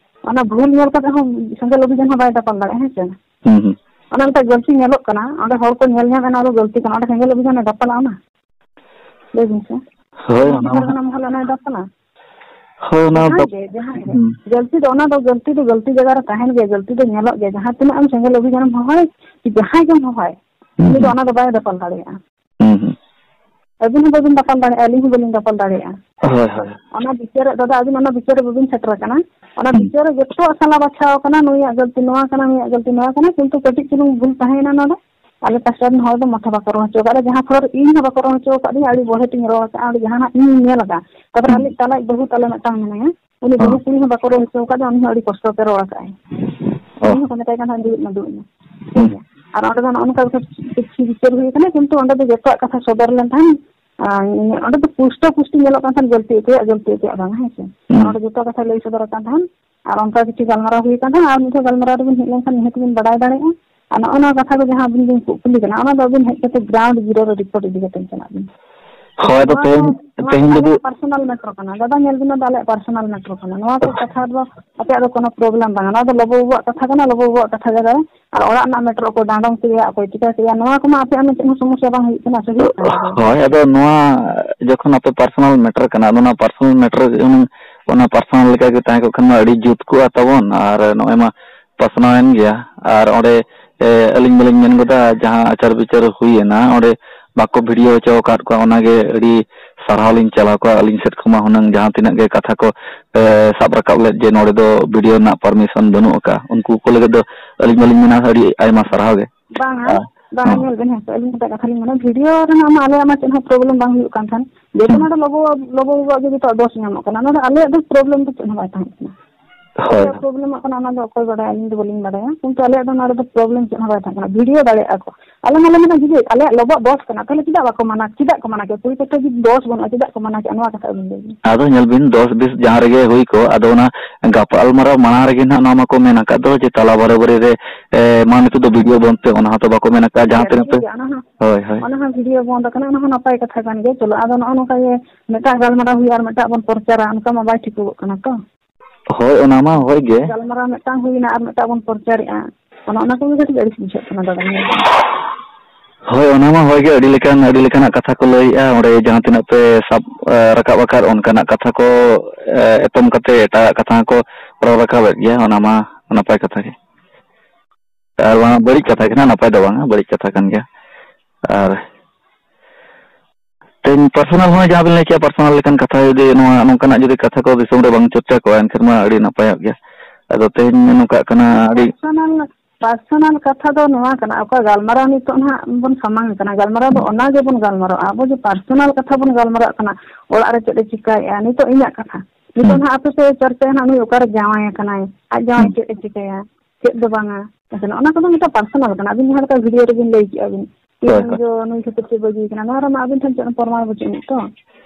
ᱚᱱᱟ ᱵᱷᱩᱞ ᱧᱮᱞ ᱠᱟᱛᱮ ᱦᱚᱸ ᱥᱮᱸᱜᱮᱞ ᱚᱵᱷᱤᱡᱟᱱ ᱦᱚᱸ ᱵᱟᱭ ᱫᱟᱯᱟᱞ ᱫᱟᱲᱮᱭᱟᱜᱼᱟ, ᱦᱮᱸ ᱥᱮ? ᱦᱩᱸ, ᱦᱩᱸ᱾ ᱚᱱᱟ ᱢᱤᱫᱴᱟᱝ ᱜᱟᱹᱞᱛᱤ ᱧᱮᱞᱚᱜ ᱠᱟᱱᱟ, ᱚᱸᱰᱮ ᱦᱚᱲ ᱠᱚ ᱧᱮᱞ ᱧᱟᱢ ᱮᱱᱟ, ᱚᱱᱟ ᱜᱟᱹᱞᱛᱤ ᱠᱟᱱᱟ, ᱚᱸᱰᱮ ᱥᱮᱸᱜᱮᱞ ᱚᱵᱷᱤᱡᱟᱱᱮ ᱫᱟᱯᱟᱞᱟ ᱚᱱᱟ? ᱞᱟᱹᱭ ᱵᱤᱱ ᱥᱮ? ᱦᱳᱭ, ᱚᱱᱟ ᱚᱱᱟ ᱢᱟ ᱦᱟᱸᱜ᱾ ᱚᱱᱟ ᱢᱚᱦᱚᱞ ᱚᱱᱟᱭ ᱫᱟᱯᱟᱞᱟ? ᱦᱳᱭ, ᱚᱱᱟ ᱡᱟᱦᱟᱸᱭ ᱫᱚ ᱜᱮ, ᱡᱟᱦᱟᱸᱭ ᱜᱮ᱾ ᱦᱩᱸ᱾ ᱜᱟᱹᱞᱛᱤ ᱫᱚ, ᱚᱱᱟ ᱫᱚ ᱜᱟᱹᱞᱛᱤ ᱫᱚ ᱜᱟᱹᱞᱛᱤ ᱡᱟᱭᱜᱟ ᱨᱮ ᱛᱟᱦᱮᱱ ᱜᱮᱭᱟ, ᱜᱟᱹᱞᱛᱤ ᱫᱚ ᱧᱮᱞᱚᱜ ᱜᱮᱭᱟ᱾ ᱡᱟᱦᱟᱸ ᱛᱤᱱᱟᱹᱜ ᱟᱢ ᱥᱮᱸᱜᱮᱞ ᱚᱵᱷᱤᱡᱟᱱᱮᱢ ᱦᱚᱦᱚᱭ, ᱡᱟᱦᱟᱸᱭ ᱜᱮᱢ ᱦᱚᱦᱚᱭ, ᱦᱩᱸ, ᱩᱱᱤ ᱫᱚ ᱦᱩᱸ᱾ ᱚᱱᱟ ᱫᱚ ᱵᱟᱭ ᱫᱟᱯᱟᱞ ᱫᱟᱲᱮᱭᱟᱜᱼᱟ᱾ ᱦᱩᱸ, ᱦᱩᱸ᱾ ᱟᱹᱵᱤᱱ ᱦᱚᱸ ᱵᱟᱹᱵᱤᱱ ᱫᱟᱯᱟᱞ ᱫᱟᱲᱮᱭᱟᱜᱼᱟ, ᱟᱹᱞᱤᱧ ᱦᱚᱸ ᱵᱟᱹᱞᱤᱧ ᱫᱟᱯᱟᱞ ᱫᱟᱲᱮᱭᱟᱜᱼᱟ᱾ ᱦᱳᱭ, ᱦᱳᱭ᱾ ᱚᱱᱟ ᱵᱤᱪᱟᱹᱨ ᱨᱮ, ᱫᱟᱫᱟ, ᱟᱹᱵᱤᱱ ᱚᱱᱟ ᱵᱤᱪᱟᱹᱨ ᱨᱮ ᱵᱟᱹᱵᱤᱱ ᱥᱮᱴᱮᱨ ᱟᱠᱟᱱᱟ᱾ ᱚᱱᱟ ᱦᱩᱸ᱾ ᱵᱤᱪᱟᱹᱨ ᱨᱮ ᱡᱚᱛᱚᱣᱟᱜ ᱥᱟᱞᱟ ᱵᱟᱪᱷᱟᱣ ᱟᱠᱟᱱᱟ, ᱱᱩᱭᱟᱜ ᱜᱟᱹᱞᱛᱤ ᱱᱚᱣᱟ ᱠᱟᱱᱟ, ᱱᱩᱭᱟᱜ ᱜᱟᱹᱞᱛᱤ ᱱᱚᱣᱟ ᱠᱟᱱᱟ, ᱠᱤᱱᱛᱩ ᱠᱟᱹᱴᱤᱡ ᱪᱩᱞᱩᱝ ᱵᱷᱩᱞ ᱛᱟᱦᱮᱸᱭᱮᱱᱟ ᱱᱚᱰᱮ᱾ ᱟᱞᱮ ᱯᱟᱥᱴᱟ ᱨᱮᱱ ᱦᱚᱲ ᱫᱚ ᱢᱚᱴᱷᱮ ᱵᱟᱠᱚ ᱨᱚᱲ ᱦᱚᱪᱚ ᱟᱠᱟᱫ ᱞᱮᱭᱟ, ᱡᱟᱦᱟᱸ ᱯᱷᱚᱞᱚ ᱨᱮ ᱤᱧ ᱦᱚᱸ ᱵᱟᱠᱚ ᱨᱚᱲ ᱦᱚᱪᱚ ᱟᱠᱟᱫᱤᱧᱟ, ᱟᱹᱰᱤ ᱵᱚᱲᱦᱮ ᱛᱤᱧ ᱨᱚᱲ ᱟᱠᱟᱫᱼᱟ, ᱚᱸᱰᱮ ᱡᱟᱦᱟᱱᱟᱜ ᱤᱧ ᱧᱮᱞ ᱟᱠᱟᱫᱼᱟ᱾ ᱛᱟᱯᱚᱨᱮ ᱦᱩᱸ᱾ ᱟᱞᱮ ᱛᱟᱞᱟᱭᱤᱡ ᱵᱟᱹᱦᱩ ᱛᱟᱞᱮ ᱢᱤᱫᱴᱟᱝ ᱢᱮᱱᱟᱭᱟ, ᱩᱱᱤ ᱦᱩᱸ᱾ ᱵᱟᱹᱦᱩ ᱠᱩᱲᱤ ᱦᱚᱸ ᱵᱟᱠᱚ ᱨᱚᱲ ᱦᱚᱪᱚ ᱟᱠᱟᱫᱮᱭᱟ, ᱩᱱᱤ ᱦᱚᱸ ᱟᱹᱰᱤ ᱠᱚᱥᱴᱚ ᱛᱮ ᱨᱚᱲ ᱟᱠᱟᱫᱼᱟᱭ᱾ ᱚ᱾ ᱩᱱᱤ ᱦᱚᱸᱠᱚ ᱢᱮᱛᱟᱭ ᱠᱟᱱ ᱛᱟᱦᱮᱸᱫ, "ᱫᱩᱲᱩᱵ ᱢᱮ, ᱫᱩᱲᱩᱵ ᱢᱮ᱾" ᱴᱷᱤᱠ ᱦᱩᱸ᱾ ᱜᱮᱭᱟ? ᱟᱨ ᱚᱸᱰᱮ ᱫᱚ ᱱᱚᱜᱼᱚ ᱱᱚᱝᱠᱟ ᱠᱤᱪᱷᱩ ᱠᱤᱪᱷᱩ ᱵᱤᱪᱟᱹᱨ ᱦᱩᱭ ᱟᱠᱟᱱᱟ, ᱠᱤᱱᱛᱩ ᱚᱸᱰᱮ ᱫᱚ ᱡᱚᱛᱚᱣᱟᱜ ᱠᱟᱛᱷᱟ ᱥᱚᱫᱚᱨ ᱞᱮᱱ ᱛᱟᱦᱮᱸᱫ, ᱟᱨ ᱚᱸᱰᱮ ᱫᱚ ᱯᱩᱥᱴᱟᱹ ᱯᱩᱥᱴᱤ ᱧᱮᱞᱚᱜ ᱠᱟᱱ ᱛᱟᱦᱮᱸᱫ, ᱜᱟᱹᱞᱛᱤ ᱚᱠᱚᱭᱟᱜ, ᱜᱟᱹᱞᱛᱤ ᱚᱠᱚᱭᱟᱜ ᱵᱟᱝ, ᱦᱮᱸ ᱥᱮ? ᱦᱩᱸ᱾ ᱚᱸᱰᱮ ᱡᱚᱛᱚ ᱠᱟᱛᱷᱟ ᱞᱟᱹᱭ ᱥᱚᱫᱚᱨ ᱟᱠᱟᱱ ᱛᱟᱦᱮᱸᱫ᱾ ᱟᱨ ᱚᱱᱠᱟ ᱠᱤᱪᱷᱩ ᱜᱟᱞᱢᱟᱨᱟᱣ ᱦᱩᱭ ᱟᱠᱟᱱ ᱛᱟᱦᱮᱸᱫ, ᱟᱨ ᱢᱤᱫ ᱫᱷᱟᱣ ᱜᱟᱞᱢᱟᱨᱟᱣ ᱨᱮᱵᱤᱱ ᱦᱮᱡ ᱞᱮᱱᱠᱷᱟᱱ ᱱᱤᱦᱟᱹᱛ ᱵᱤᱱ ᱵᱟᱰᱟᱭ ᱫᱟᱲᱮᱭᱟᱜᱼᱟ᱾ ᱟᱨ ᱱᱚᱜᱼᱚ ᱱᱚᱣᱟ ᱠᱟᱛᱷᱟ ᱠᱚ ᱡᱟᱦᱟᱸ ᱟᱹᱵᱤᱱ ᱵᱤᱱ ᱠᱩ-, ᱠᱩᱞᱤ ᱠᱟᱱᱟ, ᱚᱱᱟ ᱫᱚ ᱟᱹᱵᱤᱱ ᱦᱮᱡ ᱠᱟᱛᱮ ground zero ᱨᱮ report ᱤᱫᱤ ᱠᱟᱛᱮ ᱪᱟᱞᱟᱜ ᱵᱤᱱ᱾ ᱦᱳᱭ, ᱟᱫᱚ ᱱᱚᱣᱟ ᱛᱮᱦᱮᱧ, ᱫᱚ, ᱱᱚᱣᱟ ᱫᱚ ᱛᱮᱦᱮᱧ ᱡᱩᱫᱤ ᱟᱞᱮᱭᱟᱜ personal matter ᱠᱟᱱᱟ, ᱫᱟᱫᱟ, ᱧᱮᱞ ᱵᱤᱱ, ᱱᱚᱣᱟ ᱫᱚ ᱟᱞᱮᱭᱟᱜ personal matter ᱠᱟᱱᱟ᱾ ᱱᱚᱣᱟ ᱠᱚ ᱠᱟᱛᱷᱟ ᱫᱚ ᱟᱯᱮᱭᱟᱜ ᱫᱚ ᱠᱳᱱᱳ problem ᱵᱟᱝᱟ᱾ ᱱᱚᱣᱟ ᱫᱚ ᱞᱚᱵᱚ ᱵᱟᱵᱩᱣᱟᱜ ᱠᱟᱛᱷᱟ ᱠᱟᱱᱟ, ᱞᱚᱵᱚ ᱵᱟᱵᱩᱣᱟᱜ ᱠᱟᱛᱷᱟ ᱡᱟᱭᱜᱟ ᱨᱮ᱾ ᱟᱨ ᱚᱲᱟᱜ ᱨᱮᱱᱟᱜ matter ᱚᱠᱚᱭ ᱰᱟᱸᱰᱚᱢ ᱠᱮᱫᱮᱭᱟ, ᱚᱠᱚᱭ ᱪᱤᱠᱟᱹ ᱠᱮᱫᱮᱭᱟ, ᱱᱚᱣᱟ ᱠᱚᱢᱟ ᱟᱯᱮᱭᱟᱜ ᱢᱟ ᱪᱮᱫ ᱦᱚᱸ ᱥᱚᱢᱚᱥᱥᱟ ᱵᱟᱝ ᱦᱩᱭᱩᱜ ᱠᱟᱱᱟ, ᱥᱮ ᱦᱩᱭᱩᱜ ᱠᱟᱱ ᱜᱮᱭᱟ? ᱦᱳᱭ, ᱟᱫᱚ ᱱᱚᱣᱟ ᱡᱚᱠᱷᱚᱱ ᱟᱯᱮ personal matter ᱠᱟᱱᱟ, ᱟᱫᱚ ᱚᱱᱟ personal matter ᱦᱩᱱᱟᱹᱝ, ᱚᱱᱟ personal ᱞᱮᱠᱟ ᱜᱮ ᱛᱟᱦᱮᱸ ᱠᱚᱜ ᱠᱷᱟᱱ ᱢᱟ ᱟᱹᱰᱤ ᱡᱩᱛ ᱠᱚᱜᱼᱟ ᱛᱟᱵᱚᱱ, ᱟᱨ ᱱᱚᱜᱼᱚᱭ ᱢᱟ ᱯᱟᱥᱱᱟᱣ ᱮᱱ ᱜᱮᱭᱟ᱾ ᱟᱨ ᱚᱸᱰᱮ, ᱮ, ᱟᱹᱞᱤᱧ ᱢᱟᱞᱤᱧ ᱢᱮᱱ ᱜᱚᱫᱟ, ᱡᱟᱦᱟᱸ ᱟᱪᱟᱨ ᱵᱤᱪᱟᱹᱨ ᱦᱩᱭᱮᱱᱟ, ᱚᱸᱰᱮ ᱵᱟᱠᱚ video ᱦᱚᱪᱚ ᱟᱠᱟᱫ ᱠᱚᱣᱟ, ᱚᱱᱟᱜᱮ ᱟᱹᱰᱤ ᱥᱟᱨᱦᱟᱣ ᱞᱤᱧ ᱪᱟᱞ ᱟᱠᱚᱣᱟ᱾ ᱟᱹᱞᱤᱧ ᱥᱮᱫ ᱠᱷᱚᱱ ᱢᱟ ᱦᱩᱱᱟᱹᱝ ᱡᱟᱦᱟᱸ ᱛᱤᱱᱟᱹᱜ ᱜᱮ ᱠᱟᱛᱷᱟ ᱠᱚ, ᱮ, ᱥᱟᱵ ᱨᱟᱠᱟᱵ ᱞᱮᱫ ᱡᱮ ᱱᱚᱰᱮ ᱫᱚ video ᱨᱮᱱᱟᱜ permission ᱵᱟᱹᱱᱩᱜ ᱟᱠᱟᱫᱼᱟ, ᱩᱱᱠᱩ ᱠᱚ ᱞᱟᱹᱜᱤᱫ ᱫᱚ ᱟᱹᱞᱤᱧ ᱢᱟᱞᱤᱧ ᱢᱮᱱᱟ ᱟᱹᱰᱤ ᱟᱭᱢᱟ ᱥᱟᱨᱦᱟᱣ ᱜᱮ᱾ ᱵᱟᱝᱟ, ᱟᱨ, ᱵᱟᱝᱟ, ᱦᱚᱸ᱾ ᱧᱮᱞ ᱵᱤᱱ ᱦᱮᱸ ᱥᱮ, ᱟᱹᱞᱤᱧ ᱢᱤᱫᱴᱟᱝ ᱠᱟᱛᱷᱟ ᱞᱤᱧ ᱢᱮᱱᱟ, video ᱨᱮᱱᱟᱜ ᱢᱟ ᱟᱞᱮᱭᱟᱜ ᱢᱟ ᱪᱮᱫ ᱦᱚᱸ problem ᱵᱟᱝ ᱦᱩᱭᱩᱜ ᱠᱟᱱ ᱛᱟᱦᱮᱸᱫ᱾ ᱡᱮᱦᱮᱛᱩ ᱦᱩᱸ᱾ ᱱᱚᱰᱮ ᱞᱚᱵᱚ, ᱞᱚᱵᱚ ᱵᱟᱵᱩᱣᱟᱜ ᱜᱮ ᱡᱚᱛᱚᱣᱟᱜ ᱫᱳᱥ ᱧᱟᱢᱚᱜ ᱠᱟᱱᱟ, ᱱᱚᱰᱮ ᱟᱞᱮᱭᱟᱜ ᱫᱚ problem ᱫᱚ ᱪᱮᱫ ᱦᱚᱸ ᱵᱟᱭ ᱛᱟᱦᱮᱸ ᱠᱟᱱᱟ᱾ ᱦᱳᱭ᱾ ᱚᱠᱚᱭᱟᱜ problemᱚᱜ ᱠᱟᱱᱟ, ᱚᱱᱟ ᱫᱚ ᱚᱠᱚᱭ ᱵᱟᱰᱟᱭᱟ, ᱟᱹᱞᱤᱧ ᱫᱚ ᱵᱟᱹᱞᱤᱧ ᱵᱟᱰᱟᱭᱟ, ᱠᱤᱱᱛᱩ ᱟᱞᱮᱭᱟᱜ ᱫᱚ ᱱᱚᱰᱮ ᱫᱚ problem ᱪᱮᱫ ᱦᱚᱸ ᱵᱟᱭ ᱛᱟᱦᱮᱸ ᱠᱟᱱᱟ, video ᱫᱟᱲᱮᱭᱟᱜᱼᱟ ᱠᱚ᱾ ᱟᱞᱮ ᱢᱟᱞᱮ ᱢᱮᱱᱟ, ᱡᱩᱫᱤ ᱟᱞᱮᱭᱟᱜ ᱞᱚᱵᱚᱣᱟᱜ ᱫᱳᱥ ᱠᱟᱱᱟ, ᱛᱟᱦᱞᱮ ᱪᱮᱫᱟᱜ ᱵᱟᱠᱚ ᱢᱟᱱᱟ, ᱪᱮᱫᱟᱜ ᱠᱚ ᱢᱟᱱᱟ ᱠᱮᱫᱟ? ᱯᱚᱨᱤᱯᱚᱠᱠᱷᱚ ᱡᱩᱫᱤ ᱫᱳᱥ ᱵᱟᱹᱱᱩᱜᱼᱟ, ᱪᱮᱫᱟᱜ ᱠᱚ ᱢᱟᱱᱟ ᱠᱮᱫᱟ? ᱱᱚᱣᱟ ᱠᱟᱛᱷᱟ ᱟᱹᱵᱤᱱ ᱞᱟᱹᱭ ᱵᱤᱱ᱾ ᱟᱫᱚ ᱧᱮᱞ ᱵᱤᱱ, ᱫᱳᱥ ᱵᱤᱥ ᱡᱟᱦᱟᱸ ᱨᱮᱜᱮ ᱦᱩᱭ ᱠᱚᱜ, ᱟᱫᱚ ᱚᱱᱟ ᱜᱟᱯᱟᱞᱢᱟᱨᱟᱣ ᱢᱟᱲᱟᱝ ᱨᱮᱜᱮ ᱱᱟᱦᱟᱜ ᱱᱚᱣᱟ ᱢᱟᱠᱚ ᱢᱮᱱ ᱟᱠᱟᱫ ᱫᱚ ᱡᱮ ᱛᱟᱞᱟ ᱵᱟᱨᱟᱵᱟᱨᱤ ᱨᱮ, ᱮ, ᱢᱟ ᱱᱤᱛᱚᱜ ᱫᱚ video ᱵᱚᱱᱫᱽ ᱯᱮ, ᱚᱱᱟ ᱦᱚᱸᱛᱚ ᱵᱟᱠᱚ ᱢᱮᱱ ᱟᱠᱟᱫ, ᱴᱷᱤᱠ ᱡᱟᱦᱟᱸ ᱜᱮᱭᱟ, ᱛᱤᱱᱟᱹᱜ ᱴᱷᱤᱠ ᱯᱮ᱾ ᱜᱮᱭᱟ, ᱚᱱᱟ ᱦᱚᱸ, ᱦᱳᱭ, ᱦᱳᱭ᱾ ᱚᱱᱟ ᱦᱚᱸ video ᱵᱚᱱᱫᱽ ᱟᱠᱟᱱᱟ, ᱚᱱᱟ ᱦᱚᱸ ᱱᱟᱯᱟᱭ ᱠᱟᱛᱷᱟ ᱠᱟᱱ ᱜᱮᱭᱟ᱾ ᱪᱚᱞᱚ, ᱟᱫᱚ ᱱᱚᱜᱼᱚ ᱱᱚᱝᱠᱟ ᱜᱮ ᱢᱤᱫᱴᱟᱝ ᱜᱟᱞᱢᱟᱨᱟᱣ ᱦᱩᱭᱩᱜᱼᱟ ᱟᱨ ᱢᱤᱫᱴᱟᱝ ᱵᱚᱱ ᱯᱨᱚᱪᱟᱨᱟ, ᱚᱱᱠᱟ ᱢᱟ ᱵᱟᱭ ᱴᱷᱤᱠᱚᱜᱚᱜ ᱠᱟᱱᱟ ᱛᱚ᱾ ᱦᱳᱭ, ᱚᱱᱟ ᱢᱟ ᱦᱳᱭ ᱜᱮ᱾ ᱜᱟᱞᱢᱟᱨᱟᱣ ᱢᱤᱫᱴᱟᱝ ᱦᱩᱭᱱᱟ ᱟᱨ ᱢᱤᱫᱴᱟᱝ ᱵᱚᱱ ᱯᱨᱚᱪᱟᱨᱮᱜᱼᱟ, ᱚᱱᱟ, ᱚᱱᱟ ᱠᱚᱜᱮ ᱠᱟᱹᱴᱤᱡ ᱟᱹᱲᱤᱥ ᱵᱩᱡᱷᱟᱹᱜ ᱠᱟᱱᱟ ᱫᱟᱫᱟ, ᱧᱮᱞ ᱫᱚ᱾ ᱦᱳᱭ, ᱚᱱᱟ ᱢᱟ ᱦᱳᱭ ᱜᱮ, ᱟᱹᱰᱤ ᱞᱮᱠᱟᱱ, ᱟᱹᱰᱤ ᱞᱮᱠᱟᱱᱟᱜ ᱠᱟᱛᱷᱟ ᱠᱚ ᱞᱟᱹᱭᱮᱜᱼᱟ ᱚᱸᱰᱮ, ᱡᱟᱦᱟᱸ ᱛᱤᱱᱟᱹᱜ ᱯᱮ ᱥᱟᱵ, ᱮ, ᱨᱟᱠᱟᱵ ᱟᱠᱟᱫ, ᱚᱱᱠᱟᱱᱟᱜ ᱠᱟᱛᱷᱟ ᱠᱚ, ᱮ, ᱮᱛᱚᱢ ᱠᱟᱛᱮ ᱮᱴᱟᱜᱟᱜ ᱠᱟᱛᱷᱟ ᱦᱚᱸᱠᱚ ᱨᱚᱲ ᱨᱟᱠᱟᱵᱮᱫ ᱜᱮᱭᱟ, ᱚᱱᱟ ᱢᱟ ᱱᱟᱯᱟᱭ ᱠᱟᱛᱷᱟ ᱜᱮ᱾ ᱟᱨ ᱵᱟᱝ, ᱵᱟᱹᱲᱤᱡ ᱠᱟᱛᱷᱟ ᱠᱟᱱᱟ, ᱱᱟᱯᱟᱭ ᱫᱚ ᱵᱟᱝᱟ, ᱵᱟᱹᱲᱤᱡ ᱠᱟᱛᱷᱟ ᱠᱟᱱ ᱜᱮᱭᱟ᱾ ᱟᱨ ᱛᱮᱦᱮᱧ ᱯᱟᱨᱥᱚᱱᱟᱞ ᱦᱚᱸ ᱡᱟᱦᱟᱸ ᱵᱤᱱ ᱞᱟᱹᱭ ᱠᱮᱜᱼᱟ, ᱯᱟᱨᱥᱚᱱᱟᱞ ᱞᱮᱠᱟᱱ ᱠᱟᱛᱷᱟ ᱡᱩᱫᱤ ᱱᱚᱣᱟ ᱱᱚᱝᱠᱟᱱᱟᱜ ᱡᱩᱫᱤ ᱠᱟᱛᱷᱟ ᱠᱚ ᱫᱤᱥᱚᱢ ᱨᱮ ᱵᱟᱝ ᱪᱚᱨᱪᱟ ᱠᱚᱜᱼᱟ, ᱮᱱᱠᱷᱟᱱ ᱢᱟ ᱟᱹᱰᱤ ᱱᱟᱯᱟᱭᱚᱜ ᱜᱮᱭᱟ᱾ ᱟᱫᱚ ᱛᱮᱦᱮᱧ ᱱᱚᱝᱠᱟᱜ ᱠᱟᱱᱟ, ᱟᱹᱰᱤ ᱯᱟᱨᱥᱚᱱᱟᱞ, ᱯᱟᱨᱥᱚᱱᱟᱞ ᱠᱟᱛᱷᱟ ᱫᱚ ᱱᱚᱣᱟ ᱠᱟᱱᱟ, ᱚᱠᱟ ᱜᱟᱞᱢᱟᱨᱟᱣ ᱱᱤᱛᱚᱜ ᱱᱟᱦᱟᱜ ᱵᱚᱱ ᱥᱟᱢᱟᱝ ᱠᱟᱱᱟ, ᱜᱟᱞᱢᱟᱨᱟᱣ ᱫᱚ ᱚᱱᱟ ᱜᱮᱵᱚᱱ ᱜᱟᱞᱢᱟᱨᱟᱣᱟ᱾ ᱟᱵᱚ ᱡᱮ ᱯᱟᱨᱥᱚᱱᱟᱞ ᱠᱟᱛᱷᱟ ᱵᱚᱱ ᱜᱟᱞᱢᱟᱨᱟᱜ ᱠᱟᱱᱟ, ᱚᱲᱟᱜ ᱨᱮ ᱪᱮᱫ ᱮ ᱪᱤᱠᱟᱹᱭᱮᱫᱼᱟ, ᱱᱤᱛᱚᱜ ᱤᱧᱟᱹᱜ ᱠᱟᱛᱷᱟ, ᱱᱤᱛᱚᱜ ᱦᱩᱸ᱾ ᱱᱟᱦᱟᱜ ᱟᱯᱮ ᱥᱮᱫ ᱪᱚᱨᱪᱟᱭᱟ ᱱᱟᱦᱟᱜ, ᱱᱩᱭ ᱚᱠᱟᱨᱮ ᱡᱟᱶᱟᱭ ᱟᱠᱟᱱᱟᱭ, ᱟᱡ ᱡᱟᱶᱟᱭ ᱦᱩᱸ᱾ ᱪᱮᱫ ᱮ ᱪᱤᱠᱟᱹᱭᱟ, ᱪᱮᱫ ᱫᱚ ᱵᱟᱝᱟ, ᱦᱮᱸ ᱥᱮ? ᱚᱱᱟ ᱠᱚᱫᱚ ᱢᱤᱫᱴᱟᱝ ᱯᱟᱨᱥᱚᱱᱟᱞ ᱠᱟᱱᱟ᱾ ᱟᱹᱵᱤᱱ ᱡᱟᱦᱟᱸ ᱞᱮᱠᱟ ᱵᱷᱤᱰᱤᱭᱳ ᱨᱮᱵᱤᱱ ᱞᱟᱹᱭ ᱠᱮᱜᱼᱟ ᱵᱤᱱ, ᱦᱳᱭ, ᱤᱧ ᱦᱳᱭ᱾ ᱫᱚ ᱱᱩᱭ ᱠᱷᱟᱹᱛᱤᱨ ᱛᱮ ᱵᱟᱹᱜᱤ ᱠᱟᱱᱟ, ᱱᱚᱣᱟ ᱨᱮᱢᱟ ᱟᱹᱵᱤᱱ ᱴᱷᱮᱱ ᱪᱮᱫ ᱦᱚᱸ ᱯᱨᱚᱢᱟᱱ ᱵᱟᱹᱪᱩᱜ ᱟᱹᱱᱤᱡ ᱛᱚ᱾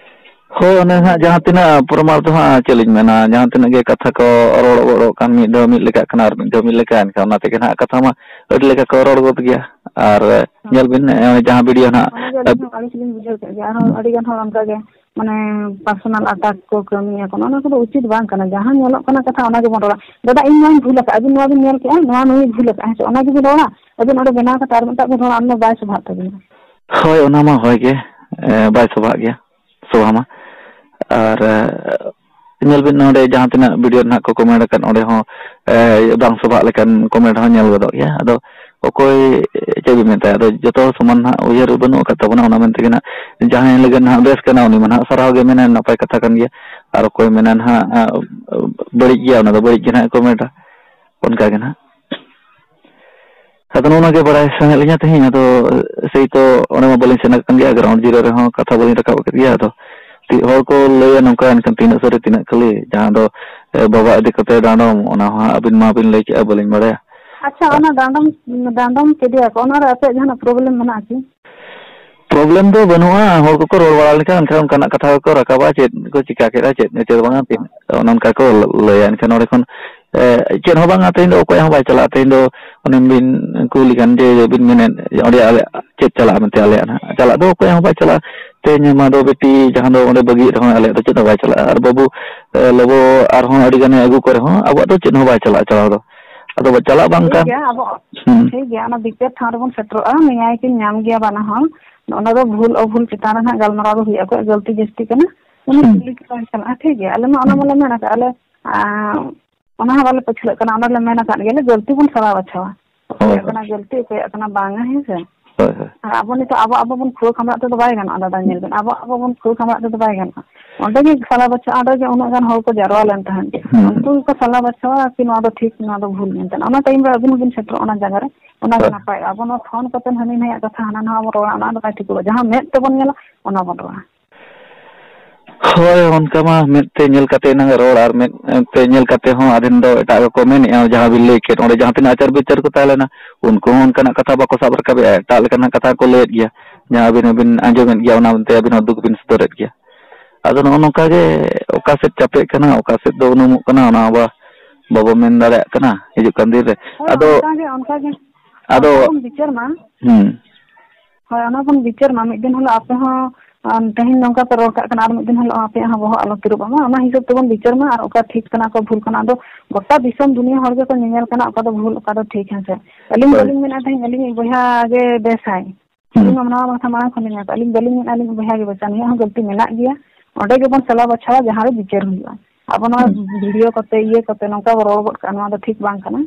ᱦᱳᱭ, ᱚᱱᱮ ᱦᱟᱸᱜ ᱡᱟᱦᱟᱸ ᱛᱤᱱᱟᱹᱜ ᱯᱨᱚᱢᱟᱱ ᱫᱚ ᱦᱟᱸᱜ ᱪᱮᱫ ᱞᱤᱧ ᱢᱮᱱᱟ, ᱡᱟᱦᱟᱸ ᱛᱤᱱᱟᱹᱜ ᱜᱮ ᱠᱟᱛᱷᱟ ᱠᱚ ᱨᱚᱲ ᱜᱚᱲᱚᱜ ᱠᱟᱱ, ᱢᱤᱫ ᱫᱷᱟᱣ ᱢᱤᱫ ᱞᱮᱠᱟᱜ ᱠᱟᱱᱟ ᱟᱨ ᱢᱤᱫ ᱫᱷᱟᱣ ᱢᱤᱫ ᱞᱮᱠᱟ, ᱮᱱᱠᱷᱟᱱ ᱚᱱᱟ ᱛᱮᱜᱮ ᱦᱟᱸᱜ ᱠᱟᱛᱷᱟ ᱢᱟ ᱟᱹᱰᱤ ᱞᱮᱠᱟ ᱠᱚ ᱨᱚᱲ ᱜᱚᱫ ᱜᱮᱭᱟ᱾ ᱟᱨ ᱦᱮᱸ᱾ ᱧᱮᱞ ᱵᱤᱱ, ᱱᱚᱜᱼᱚᱭ ᱡᱟᱦᱟᱸ ᱵᱷᱤᱰᱤᱭᱳ ᱦᱟᱸᱜ ᱚᱱᱟᱜᱮ ᱟᱹᱞᱤᱧ ᱦᱚᱸ ᱟᱹᱲᱤᱥ ᱞᱤᱧ ᱵᱩᱡᱷᱟᱹᱣ ᱠᱮᱫ ᱜᱮᱭᱟ᱾ ᱟᱨᱦᱚᱸ ᱟᱹᱰᱤ ᱜᱟᱱ ᱦᱚᱲ ᱚᱱᱠᱟ ᱜᱮ, ᱢᱟᱱᱮ, ᱯᱟᱨᱥᱚᱱᱟᱞ ᱟᱴᱟᱠ ᱠᱚ ᱠᱟᱹᱢᱤᱭᱟ ᱠᱚ, ᱚᱱᱟ ᱠᱚᱫᱚ ᱩᱪᱤᱛ ᱵᱟᱝ ᱠᱟᱱᱟ᱾ ᱡᱟᱦᱟᱸ ᱧᱮᱞᱚᱜ ᱠᱟᱱᱟ ᱠᱟᱛᱷᱟ, ᱚᱱᱟ ᱜᱮᱵᱚᱱ ᱨᱚᱲᱟ᱾ ᱫᱟᱫᱟ, ᱤᱧ ᱱᱚᱣᱟᱧ ᱵᱷᱩᱞ ᱟᱠᱟᱫᱼᱟ, ᱟᱹᱵᱤᱱ ᱱᱚᱣᱟ ᱵᱤᱱ ᱧᱮᱞ ᱠᱮᱫᱼᱟ, ᱱᱚᱣᱟ ᱱᱩᱭᱮ ᱵᱷᱩᱞ ᱟᱠᱟᱫᱼᱟ, ᱦᱮᱸ ᱥᱮ? ᱚᱱᱟ ᱜᱮᱵᱤᱱ ᱨᱚᱲᱟ, ᱟᱹᱵᱤᱱ ᱚᱸᱰᱮ ᱵᱮᱱᱟᱣ ᱠᱟᱛᱮ ᱟᱨ ᱢᱤᱫᱴᱟᱜ ᱵᱤᱱ ᱨᱚᱲᱟ, ᱚᱱᱟ ᱫᱚ ᱵᱟᱭ ᱥᱚᱵᱷᱟᱜ ᱛᱟᱹᱵᱤᱱᱟ᱾ ᱦᱳᱭ, ᱚᱱᱟ ᱢᱟ ᱦᱳᱭ ᱜᱮ, ᱮ, ᱵᱟᱭ ᱥᱚᱵᱷᱟᱜ ᱜᱮᱭᱟ, ᱥᱚᱵᱷᱟ ᱢᱟ᱾ ᱟᱨ, ᱮ, ᱧᱮᱞ ᱵᱤᱱ, ᱱᱚᱰᱮ ᱡᱟᱦᱟᱸ ᱛᱤᱱᱟᱹᱜ ᱵᱷᱤᱰᱤᱭᱳ ᱨᱮ ᱱᱟᱦᱟᱜ ᱠᱚ ᱠᱚᱢᱮᱱᱴ ᱟᱠᱟᱫ, ᱚᱸᱰᱮ ᱦᱚᱸ, ᱮ, ᱵᱟᱝ ᱥᱚᱵᱷᱟᱜ ᱞᱮᱠᱟᱱ ᱠᱚᱢᱮᱱᱴ ᱦᱚᱸ ᱧᱮᱞ ᱜᱚᱫᱚᱜ ᱜᱮᱭᱟ᱾ ᱟᱫᱚ ᱚᱠᱚᱭ ᱪᱮᱫ ᱵᱤᱱ ᱢᱮᱛᱟᱭᱟ? ᱟᱫᱚ ᱡᱚᱛᱚ ᱦᱚᱲ ᱥᱚᱢᱟᱱ ᱱᱟᱦᱟᱜ ᱩᱭᱦᱟᱹᱨ ᱵᱟᱹᱱᱩᱜ ᱟᱠᱟᱫ ᱛᱟᱵᱚᱱᱟ, ᱚᱱᱟ ᱢᱮᱱ ᱛᱮᱜᱮ ᱱᱟᱦᱟᱜ ᱡᱟᱦᱟᱸᱭ ᱞᱟᱹᱜᱤᱫ ᱱᱟᱦᱟᱜ ᱵᱮᱥ ᱠᱟᱱᱟ, ᱩᱱᱤ ᱢᱟ ᱱᱟᱦᱟᱜ ᱥᱟᱨᱦᱟᱣ ᱜᱮ ᱢᱮᱱᱟᱭ, ᱱᱟᱯᱟᱭ ᱠᱟᱛᱷᱟ ᱠᱟᱱ ᱜᱮᱭᱟ᱾ ᱟᱨ ᱚᱠᱚᱭ ᱢᱮᱱᱟ ᱱᱟᱦᱟᱜ, ᱟ, ᱵᱟᱹᱲᱤᱡ ᱜᱮᱭᱟ, ᱚᱱᱟ ᱫᱚ ᱵᱟᱹᱲᱤᱡ ᱜᱮ ᱱᱟᱦᱟᱜ ᱠᱚᱢᱮᱱᱴᱟ, ᱚᱱᱠᱟ ᱜᱮ ᱱᱟᱦᱟᱜ᱾ ᱟᱫᱚ ᱱᱚᱜᱼᱚ ᱱᱚᱣᱟ ᱜᱮ ᱵᱟᱲᱟᱭ ᱥᱟᱱᱟᱭᱮᱫ ᱞᱤᱧᱟ ᱛᱮᱦᱮᱧ᱾ ᱟᱫᱚ ᱥᱮᱭ ᱛᱚ ᱚᱸᱰᱮ ᱢᱟ ᱵᱟᱹᱞᱤᱧ ᱥᱮᱱ ᱟᱠᱟᱱ ᱜᱮᱭᱟ, ᱜᱨᱟᱣᱩᱱᱰ ᱡᱤᱨᱳ ᱨᱮᱦᱚᱸ ᱠᱟᱛᱷᱟ ᱵᱟᱹᱞᱤᱧ ᱨᱟᱠᱟᱵ ᱟᱠᱟᱫ ᱜᱮᱭᱟ᱾ ᱟᱫᱚ ᱛᱤ-, ᱦᱚᱲ ᱠᱚ ᱞᱟᱹᱭᱟ ᱱᱚᱝᱠᱟ, ᱮᱱᱠᱷᱟᱱ ᱛᱤᱱᱟᱹᱜ ᱥᱟᱹᱨᱤ ᱛᱤᱱᱟᱹᱜ ᱠᱷᱟᱹᱞᱤ, ᱡᱟᱦᱟᱸ ᱫᱚ, ᱮ, ᱵᱟᱵᱟ ᱤᱫᱤ ᱠᱟᱛᱮ ᱰᱟᱸᱰᱚᱢ, ᱚᱱᱟ ᱦᱚᱸ ᱟᱹᱵᱤᱱ ᱢᱟᱵᱤᱱ ᱞᱟᱹᱭ ᱠᱮᱜᱼᱟ, ᱵᱟᱹᱞᱤᱧ ᱵᱟᱲᱟᱭᱟ᱾ ᱟᱪᱪᱷᱟ, ᱚᱱᱟ ᱰᱟᱸᱰᱚᱢ, ᱰᱟᱸᱰᱚᱢ ᱠᱮᱫᱮᱭᱟ ᱠᱚ, ᱚᱱᱟᱨᱮ ᱟᱯᱮᱭᱟᱜ ᱡᱟᱦᱟᱱᱟᱜ ᱯᱨᱚᱵᱞᱮᱢ ᱢᱮᱱᱟᱜᱼᱟ ᱠᱤ? ᱯᱨᱚᱵᱞᱮᱢ ᱫᱚ ᱵᱟᱹᱱᱩᱜᱼᱟ, ᱦᱚᱲ ᱠᱚᱠᱚ ᱨᱚᱲ ᱵᱟᱲᱟ ᱞᱮᱠᱷᱟᱱ ᱮᱱᱠᱷᱟᱱ ᱚᱱᱠᱟᱱᱟᱜ ᱠᱟᱛᱷᱟ ᱜᱮᱠᱚ ᱨᱟᱠᱟᱵᱟ, ᱪᱮᱫ ᱠᱚ ᱪᱤᱠᱟ ᱠᱮᱫᱟ, ᱪᱮᱫ ᱪᱮᱫ ᱵᱟᱝᱟ, ᱚᱱᱮ ᱚᱱᱠᱟ ᱠᱚ ᱞᱟᱹᱭᱟ᱾ ᱮᱱᱠᱷᱟᱱ ᱱᱚᱰᱮ ᱠᱷᱚᱱ, ᱮ, ᱪᱮᱫ ᱦᱚᱸ ᱵᱟᱝᱟ, ᱛᱮᱦᱮᱧ ᱫᱚ ᱚᱠᱚᱭ ᱦᱚᱸ ᱵᱟᱭ ᱪᱟᱞᱟᱜᱼᱟ᱾ ᱛᱮᱦᱮᱧ ᱫᱚ ᱚᱱᱮ ᱵᱤᱱ ᱠᱩᱞᱤ ᱠᱟᱱ ᱡᱮ ᱵᱤᱱ ᱢᱮᱱᱮᱫ ᱚᱸᱰᱮ ᱟᱞᱮ ᱪᱮᱫ ᱪᱟᱞᱟᱜᱼᱟ ᱢᱮᱱᱛᱮ ᱟᱞᱮᱭᱟᱜ ᱱᱟᱦᱟᱜ, ᱪᱟᱞᱟᱜ ᱫᱚ ᱚᱠᱚᱭ ᱦᱚᱸ ᱵᱟᱭ ᱪᱟᱞᱟᱜᱼᱟ᱾ ᱛᱮᱦᱮᱧ ᱢᱟ ᱫᱚ ᱵᱤᱴᱤ ᱡᱟᱦᱟᱸ ᱫᱚ ᱚᱸᱰᱮ ᱵᱟᱹᱜᱤᱭᱮᱫ ᱨᱮᱦᱚᱸ ᱟᱞᱮᱭᱟᱜ ᱫᱚ ᱪᱮᱫ ᱦᱚᱸ ᱵᱟᱭ ᱪᱟᱞᱟᱜᱼᱟ, ᱟᱨ ᱵᱟᱹᱵᱩ, ᱮ, ᱞᱚᱵᱚ ᱟᱨᱦᱚᱸ ᱟᱹᱰᱤ ᱜᱟᱱᱮ ᱟᱹᱜᱩ ᱠᱚ ᱨᱮᱦᱚᱸ ᱟᱵᱚᱣᱟᱜ ᱫᱚ ᱪᱮᱫ ᱦᱚᱸ ᱵᱟᱭ ᱪᱟᱞᱟᱜᱼᱟ ᱪᱟᱞᱟᱣ ᱫᱚ᱾ ᱟᱫᱚ ᱪᱟᱞᱟᱜ ᱵᱟᱝ ᱴᱷᱤᱠ ᱠᱟᱱ᱾ ᱜᱮᱭᱟ, ᱟᱵᱚ, ᱦᱩᱸ᱾ ᱴᱷᱤᱠ ᱜᱮᱭᱟ, ᱚᱱᱟ ᱵᱤᱪᱟᱹᱨ ᱴᱷᱟᱶ ᱨᱮᱵᱚᱱ ᱥᱮᱴᱮᱨᱚᱜᱼᱟ, ᱱᱮᱭᱟᱭ ᱠᱤᱱ ᱧᱟᱢ ᱜᱮᱭᱟ ᱵᱟᱱᱟ ᱦᱚᱲ᱾ ᱚᱱᱟ ᱫᱚ ᱵᱷᱩᱞ ᱚᱵᱷᱩᱞ ᱪᱮᱛᱟᱱ ᱨᱮ ᱱᱟᱦᱟᱜ ᱜᱟᱞᱢᱟᱨᱟᱣ ᱫᱚ ᱦᱩᱭᱩᱜᱼᱟ, ᱚᱠᱚᱭᱟᱜ ᱜᱟᱹᱞᱛᱤ ᱡᱟᱹᱥᱛᱤ ᱠᱟᱱᱟ, ᱩᱱᱤ ᱦᱩᱸ᱾ ᱠᱩᱞᱤ ᱠᱚ ᱵᱟᱝ ᱪᱟᱞᱟᱜᱼᱟ, ᱴᱷᱤᱠ ᱜᱮᱭᱟ᱾ ᱟᱞᱮ ᱢᱟ ᱚᱱᱟ ᱦᱩᱸ᱾ ᱢᱟᱞᱮ ᱢᱮᱱ ᱟᱠᱟᱫ, ᱟᱞᱮ, ᱟᱸ, ᱚᱱᱟ ᱦᱚᱸ ᱵᱟᱞᱮ ᱯᱟᱹᱪᱷᱞᱟᱹᱜ ᱠᱟᱱᱟ, ᱚᱱᱟ ᱞᱮ ᱢᱮᱱ ᱟᱠᱟᱫ ᱜᱮᱭᱟᱞᱮ, ᱜᱟᱹᱞᱛᱤ ᱵᱚᱱ ᱥᱟᱨᱟ ᱵᱟᱪᱷᱟᱣᱟ᱾ ᱦᱳᱭ, ᱚᱠᱚᱭᱟᱜ ᱦᱳᱭ᱾ ᱠᱟᱱᱟ ᱜᱟᱹᱞᱛᱤ, ᱚᱠᱚᱭᱟᱜ ᱠᱟᱱᱟ ᱵᱟᱝᱟ, ᱦᱮᱸ ᱥᱮ? ᱦᱳᱭ, ᱦᱳᱭ᱾ ᱟᱵᱚ ᱱᱤᱛᱚᱜ ᱟᱵᱚ ᱟᱵᱚ ᱵᱚᱱ ᱠᱷᱩᱣᱟᱹ ᱠᱷᱟᱢᱲᱟᱜ ᱛᱮᱫᱚ ᱵᱟᱭ ᱜᱟᱱᱚᱜᱼᱟ, ᱫᱟᱫᱟ, ᱧᱮᱞ ᱵᱮᱱ, ᱟᱵᱚ ᱟᱵᱚ ᱵᱚᱱ ᱠᱷᱩᱣᱟᱹ ᱠᱷᱟᱢᱲᱟᱜ ᱛᱮᱫᱚ ᱵᱟᱭ ᱜᱟᱱᱚᱜᱼᱟ᱾ ᱚᱸᱰᱮ ᱜᱮ ᱥᱟᱞᱟ ᱵᱟᱪᱷᱟᱣᱟ, ᱚᱸᱰᱮ ᱜᱮ ᱩᱱᱟᱹᱜ ᱜᱟᱱ ᱦᱚᱲ ᱠᱚ ᱡᱟᱨᱣᱟ ᱞᱮᱱ ᱛᱟᱦᱮᱸᱫ᱾ ᱦᱩᱸ᱾ ᱩᱱᱠᱩ ᱜᱮᱠᱚ ᱥᱟᱞᱟ ᱵᱟᱪᱷᱟᱣᱟ ᱠᱤ ᱱᱚᱣᱟ ᱫᱚ ᱴᱷᱤᱠ, ᱱᱚᱣᱟ ᱫᱚ ᱵᱷᱩᱞ ᱢᱮᱱᱛᱮ᱾ ᱚᱱᱟ ᱴᱟᱭᱤᱢ ᱨᱮ ᱟᱹᱵᱤᱱ ᱦᱚᱸᱵᱤᱱ ᱥᱮᱴᱮᱨᱚᱜᱼᱟ ᱚᱱᱟ ᱡᱟᱭᱜᱟ ᱨᱮ, ᱚᱱᱟ ᱜᱮ ᱦᱳᱭ᱾ ᱱᱟᱯᱟᱭᱚᱜᱼᱟ᱾ ᱟᱵᱚ ᱱᱚᱣᱟ ᱯᱷᱳᱱ ᱠᱟᱛᱮ ᱦᱟᱹᱱᱤ ᱱᱟᱹᱭᱟᱜ ᱠᱟᱛᱷᱟ ᱦᱟᱱᱟ ᱱᱟᱣᱟ ᱵᱚᱱ ᱨᱚᱲᱟ, ᱚᱱᱟ ᱫᱚ ᱵᱟᱭ ᱴᱷᱤᱠᱚᱜᱼᱟ᱾ ᱡᱟᱦᱟᱸ ᱢᱮᱫ ᱛᱮᱵᱚᱱ ᱧᱮᱞᱟ, ᱚᱱᱟ ᱵᱚᱱ ᱨᱚᱲᱟ᱾ ᱦᱳᱭ, ᱚᱱᱠᱟ ᱢᱟ ᱢᱮᱫ ᱛᱮ ᱧᱮᱞ ᱠᱟᱛᱮ ᱮᱱᱟᱝ ᱨᱚᱲ ᱟᱨ ᱢᱮᱫ ᱛᱮ ᱧᱮᱞ ᱠᱟᱛᱮ ᱦᱚᱸ ᱟᱫᱷᱮᱱ ᱫᱚ ᱮᱴᱟᱜ ᱜᱮᱠᱚ ᱢᱮᱱᱮᱫᱼᱟ, ᱡᱟᱦᱟᱸ ᱵᱤᱱ ᱞᱟᱹᱭ ᱠᱮᱫ, ᱚᱸᱰᱮ ᱡᱟᱦᱟᱸ ᱛᱤᱱᱟᱹᱜ ᱟᱪᱟᱨ ᱵᱤᱪᱟᱹᱨ ᱠᱚ ᱛᱟᱦᱮᱸ ᱞᱮᱱᱟ, ᱩᱱᱠᱩ ᱦᱚᱸ ᱚᱱᱠᱟᱱᱟᱜ ᱠᱟᱛᱷᱟ ᱵᱟᱠᱚ ᱥᱟᱵ ᱨᱟᱠᱟᱵᱮᱫᱼᱟ, ᱮᱴᱟᱜ ᱞᱮᱠᱟᱱᱟᱜ ᱠᱟᱛᱷᱟ ᱠᱚ ᱞᱟᱹᱭᱮᱫ ᱜᱮᱭᱟ, ᱡᱟᱦᱟᱸ ᱟᱹᱵᱤᱱ ᱦᱚᱸᱵᱤᱱ ᱟᱸᱡᱚᱢᱮᱫ ᱜᱮᱭᱟ, ᱚᱱᱟ ᱢᱮᱱᱛᱮ ᱟᱹᱵᱤᱱ ᱦᱚᱸ ᱫᱩᱠ ᱵᱤᱱ ᱥᱚᱫᱚᱨᱮᱫ ᱜᱮᱭᱟ᱾ ᱟᱫᱚ ᱱᱚᱜᱼᱚ ᱱᱚᱝᱠᱟ ᱜᱮ ᱚᱠᱟ ᱥᱮᱫ ᱪᱟᱯᱮᱜ ᱠᱟᱱᱟ, ᱚᱠᱟ ᱥᱮᱫ ᱫᱚ ᱩᱱᱩᱢᱚᱜ ᱠᱟᱱᱟ, ᱚᱱᱟ ᱵᱟ-, ᱵᱟᱵᱚ ᱢᱮᱱ ᱫᱟᱲᱮᱭᱟᱜ ᱠᱟᱱᱟ ᱦᱤᱡᱩᱜ ᱠᱟᱱ ᱫᱤᱱ ᱨᱮ᱾ ᱦᱳᱭ, ᱟᱫᱚ, ᱚᱱᱠᱟ ᱜᱮ, ᱚᱱᱠᱟ ᱜᱮ᱾ ᱟᱫᱚ, ᱚᱱᱠᱟ ᱵᱚᱱ ᱵᱤᱪᱟᱹᱨ ᱢᱟ᱾ ᱦᱩᱸ᱾ ᱦᱳᱭ, ᱚᱱᱟ ᱵᱚᱱ ᱵᱤᱪᱟᱹᱨ ᱢᱟ᱾ ᱢᱤᱫ ᱫᱤᱱ ᱦᱤᱞᱳᱜ ᱟᱯᱮ ᱦᱚᱸ, ᱟᱢ, ᱛᱮᱦᱮᱧ ᱱᱚᱝᱠᱟ ᱯᱮ ᱨᱚᱲ ᱠᱟᱜ ᱠᱟᱱᱟ, ᱟᱨ ᱢᱤᱫ ᱫᱤᱱ ᱦᱤᱞᱳᱜ ᱟᱯᱮᱭᱟᱜ ᱦᱚᱸ ᱵᱚᱦᱚᱜ ᱟᱞᱚ ᱛᱤᱨᱩᱵ ᱟᱢᱟ, ᱚᱱᱟ ᱦᱤᱥᱟᱹᱵ ᱛᱮᱵᱚᱱ ᱵᱤᱪᱟᱹᱨ ᱢᱟ᱾ ᱟᱨ ᱚᱠᱟ ᱴᱷᱤᱠ ᱠᱟᱱᱟ, ᱚᱠᱟ ᱵᱷᱩᱞ ᱠᱟᱱᱟ, ᱟᱫᱚ ᱜᱚᱴᱟ ᱫᱤᱥᱚᱢ ᱫᱩᱱᱤᱭᱟᱹ ᱦᱚᱲ ᱜᱮᱠᱚ ᱧᱮᱧᱮᱞ ᱠᱟᱱᱟ, ᱚᱠᱟ ᱫᱚ ᱵᱷᱩᱞ, ᱚᱠᱟ ᱫᱚ ᱴᱷᱤᱠ, ᱦᱮᱸ ᱥᱮ? ᱟᱹᱞᱤᱧ ᱦᱳᱭ᱾ ᱵᱟᱹᱞᱤᱧ ᱢᱮᱱᱟ ᱛᱮᱦᱮᱧ ᱟᱹᱞᱤᱧᱤᱡ ᱵᱚᱭᱦᱟ ᱜᱮ ᱵᱮᱥᱟᱭ᱾ ᱦᱩᱸ᱾ ᱟᱹᱞᱤᱧ ᱢᱟ ᱱᱚᱣᱟ ᱠᱟᱛᱷᱟ ᱢᱟᱲᱟᱝ ᱠᱷᱚᱱ ᱞᱤᱧ ᱢᱮᱱ ᱠᱟᱜᱼᱟ, ᱟᱹᱞᱤᱧ ᱵᱟᱹᱞᱤᱧ ᱢᱮᱱᱟ ᱟᱹᱞᱤᱧ ᱵᱚᱭᱦᱟ ᱜᱮ ᱵᱮᱥᱟ, ᱱᱩᱭᱟᱜ ᱦᱚᱸ ᱜᱟᱹᱞᱛᱤ ᱢᱮᱱᱟᱜ ᱜᱮᱭᱟ᱾ ᱚᱸᱰᱮ ᱜᱮᱵᱚᱱ ᱥᱟᱞᱟ ᱵᱟᱪᱷᱟᱣᱟ ᱡᱟᱦᱟᱸ ᱨᱮ ᱵᱤᱪᱟᱹᱨ ᱦᱩᱭᱩᱜᱼᱟ᱾ ᱟᱵᱚ ᱱᱚᱣᱟ ᱦᱩᱸ᱾ ᱵᱷᱤᱰᱤᱭᱳ ᱠᱚᱛᱮ, ᱤᱭᱟᱹ ᱠᱚᱛᱮ ᱱᱚᱝᱠᱟ ᱵᱚ ᱨᱚᱲ ᱜᱚᱫ ᱠᱟᱜᱼᱟ, ᱱᱚᱣᱟ ᱫᱚ ᱴᱷᱤᱠ ᱵᱟᱝ ᱠᱟᱱᱟ,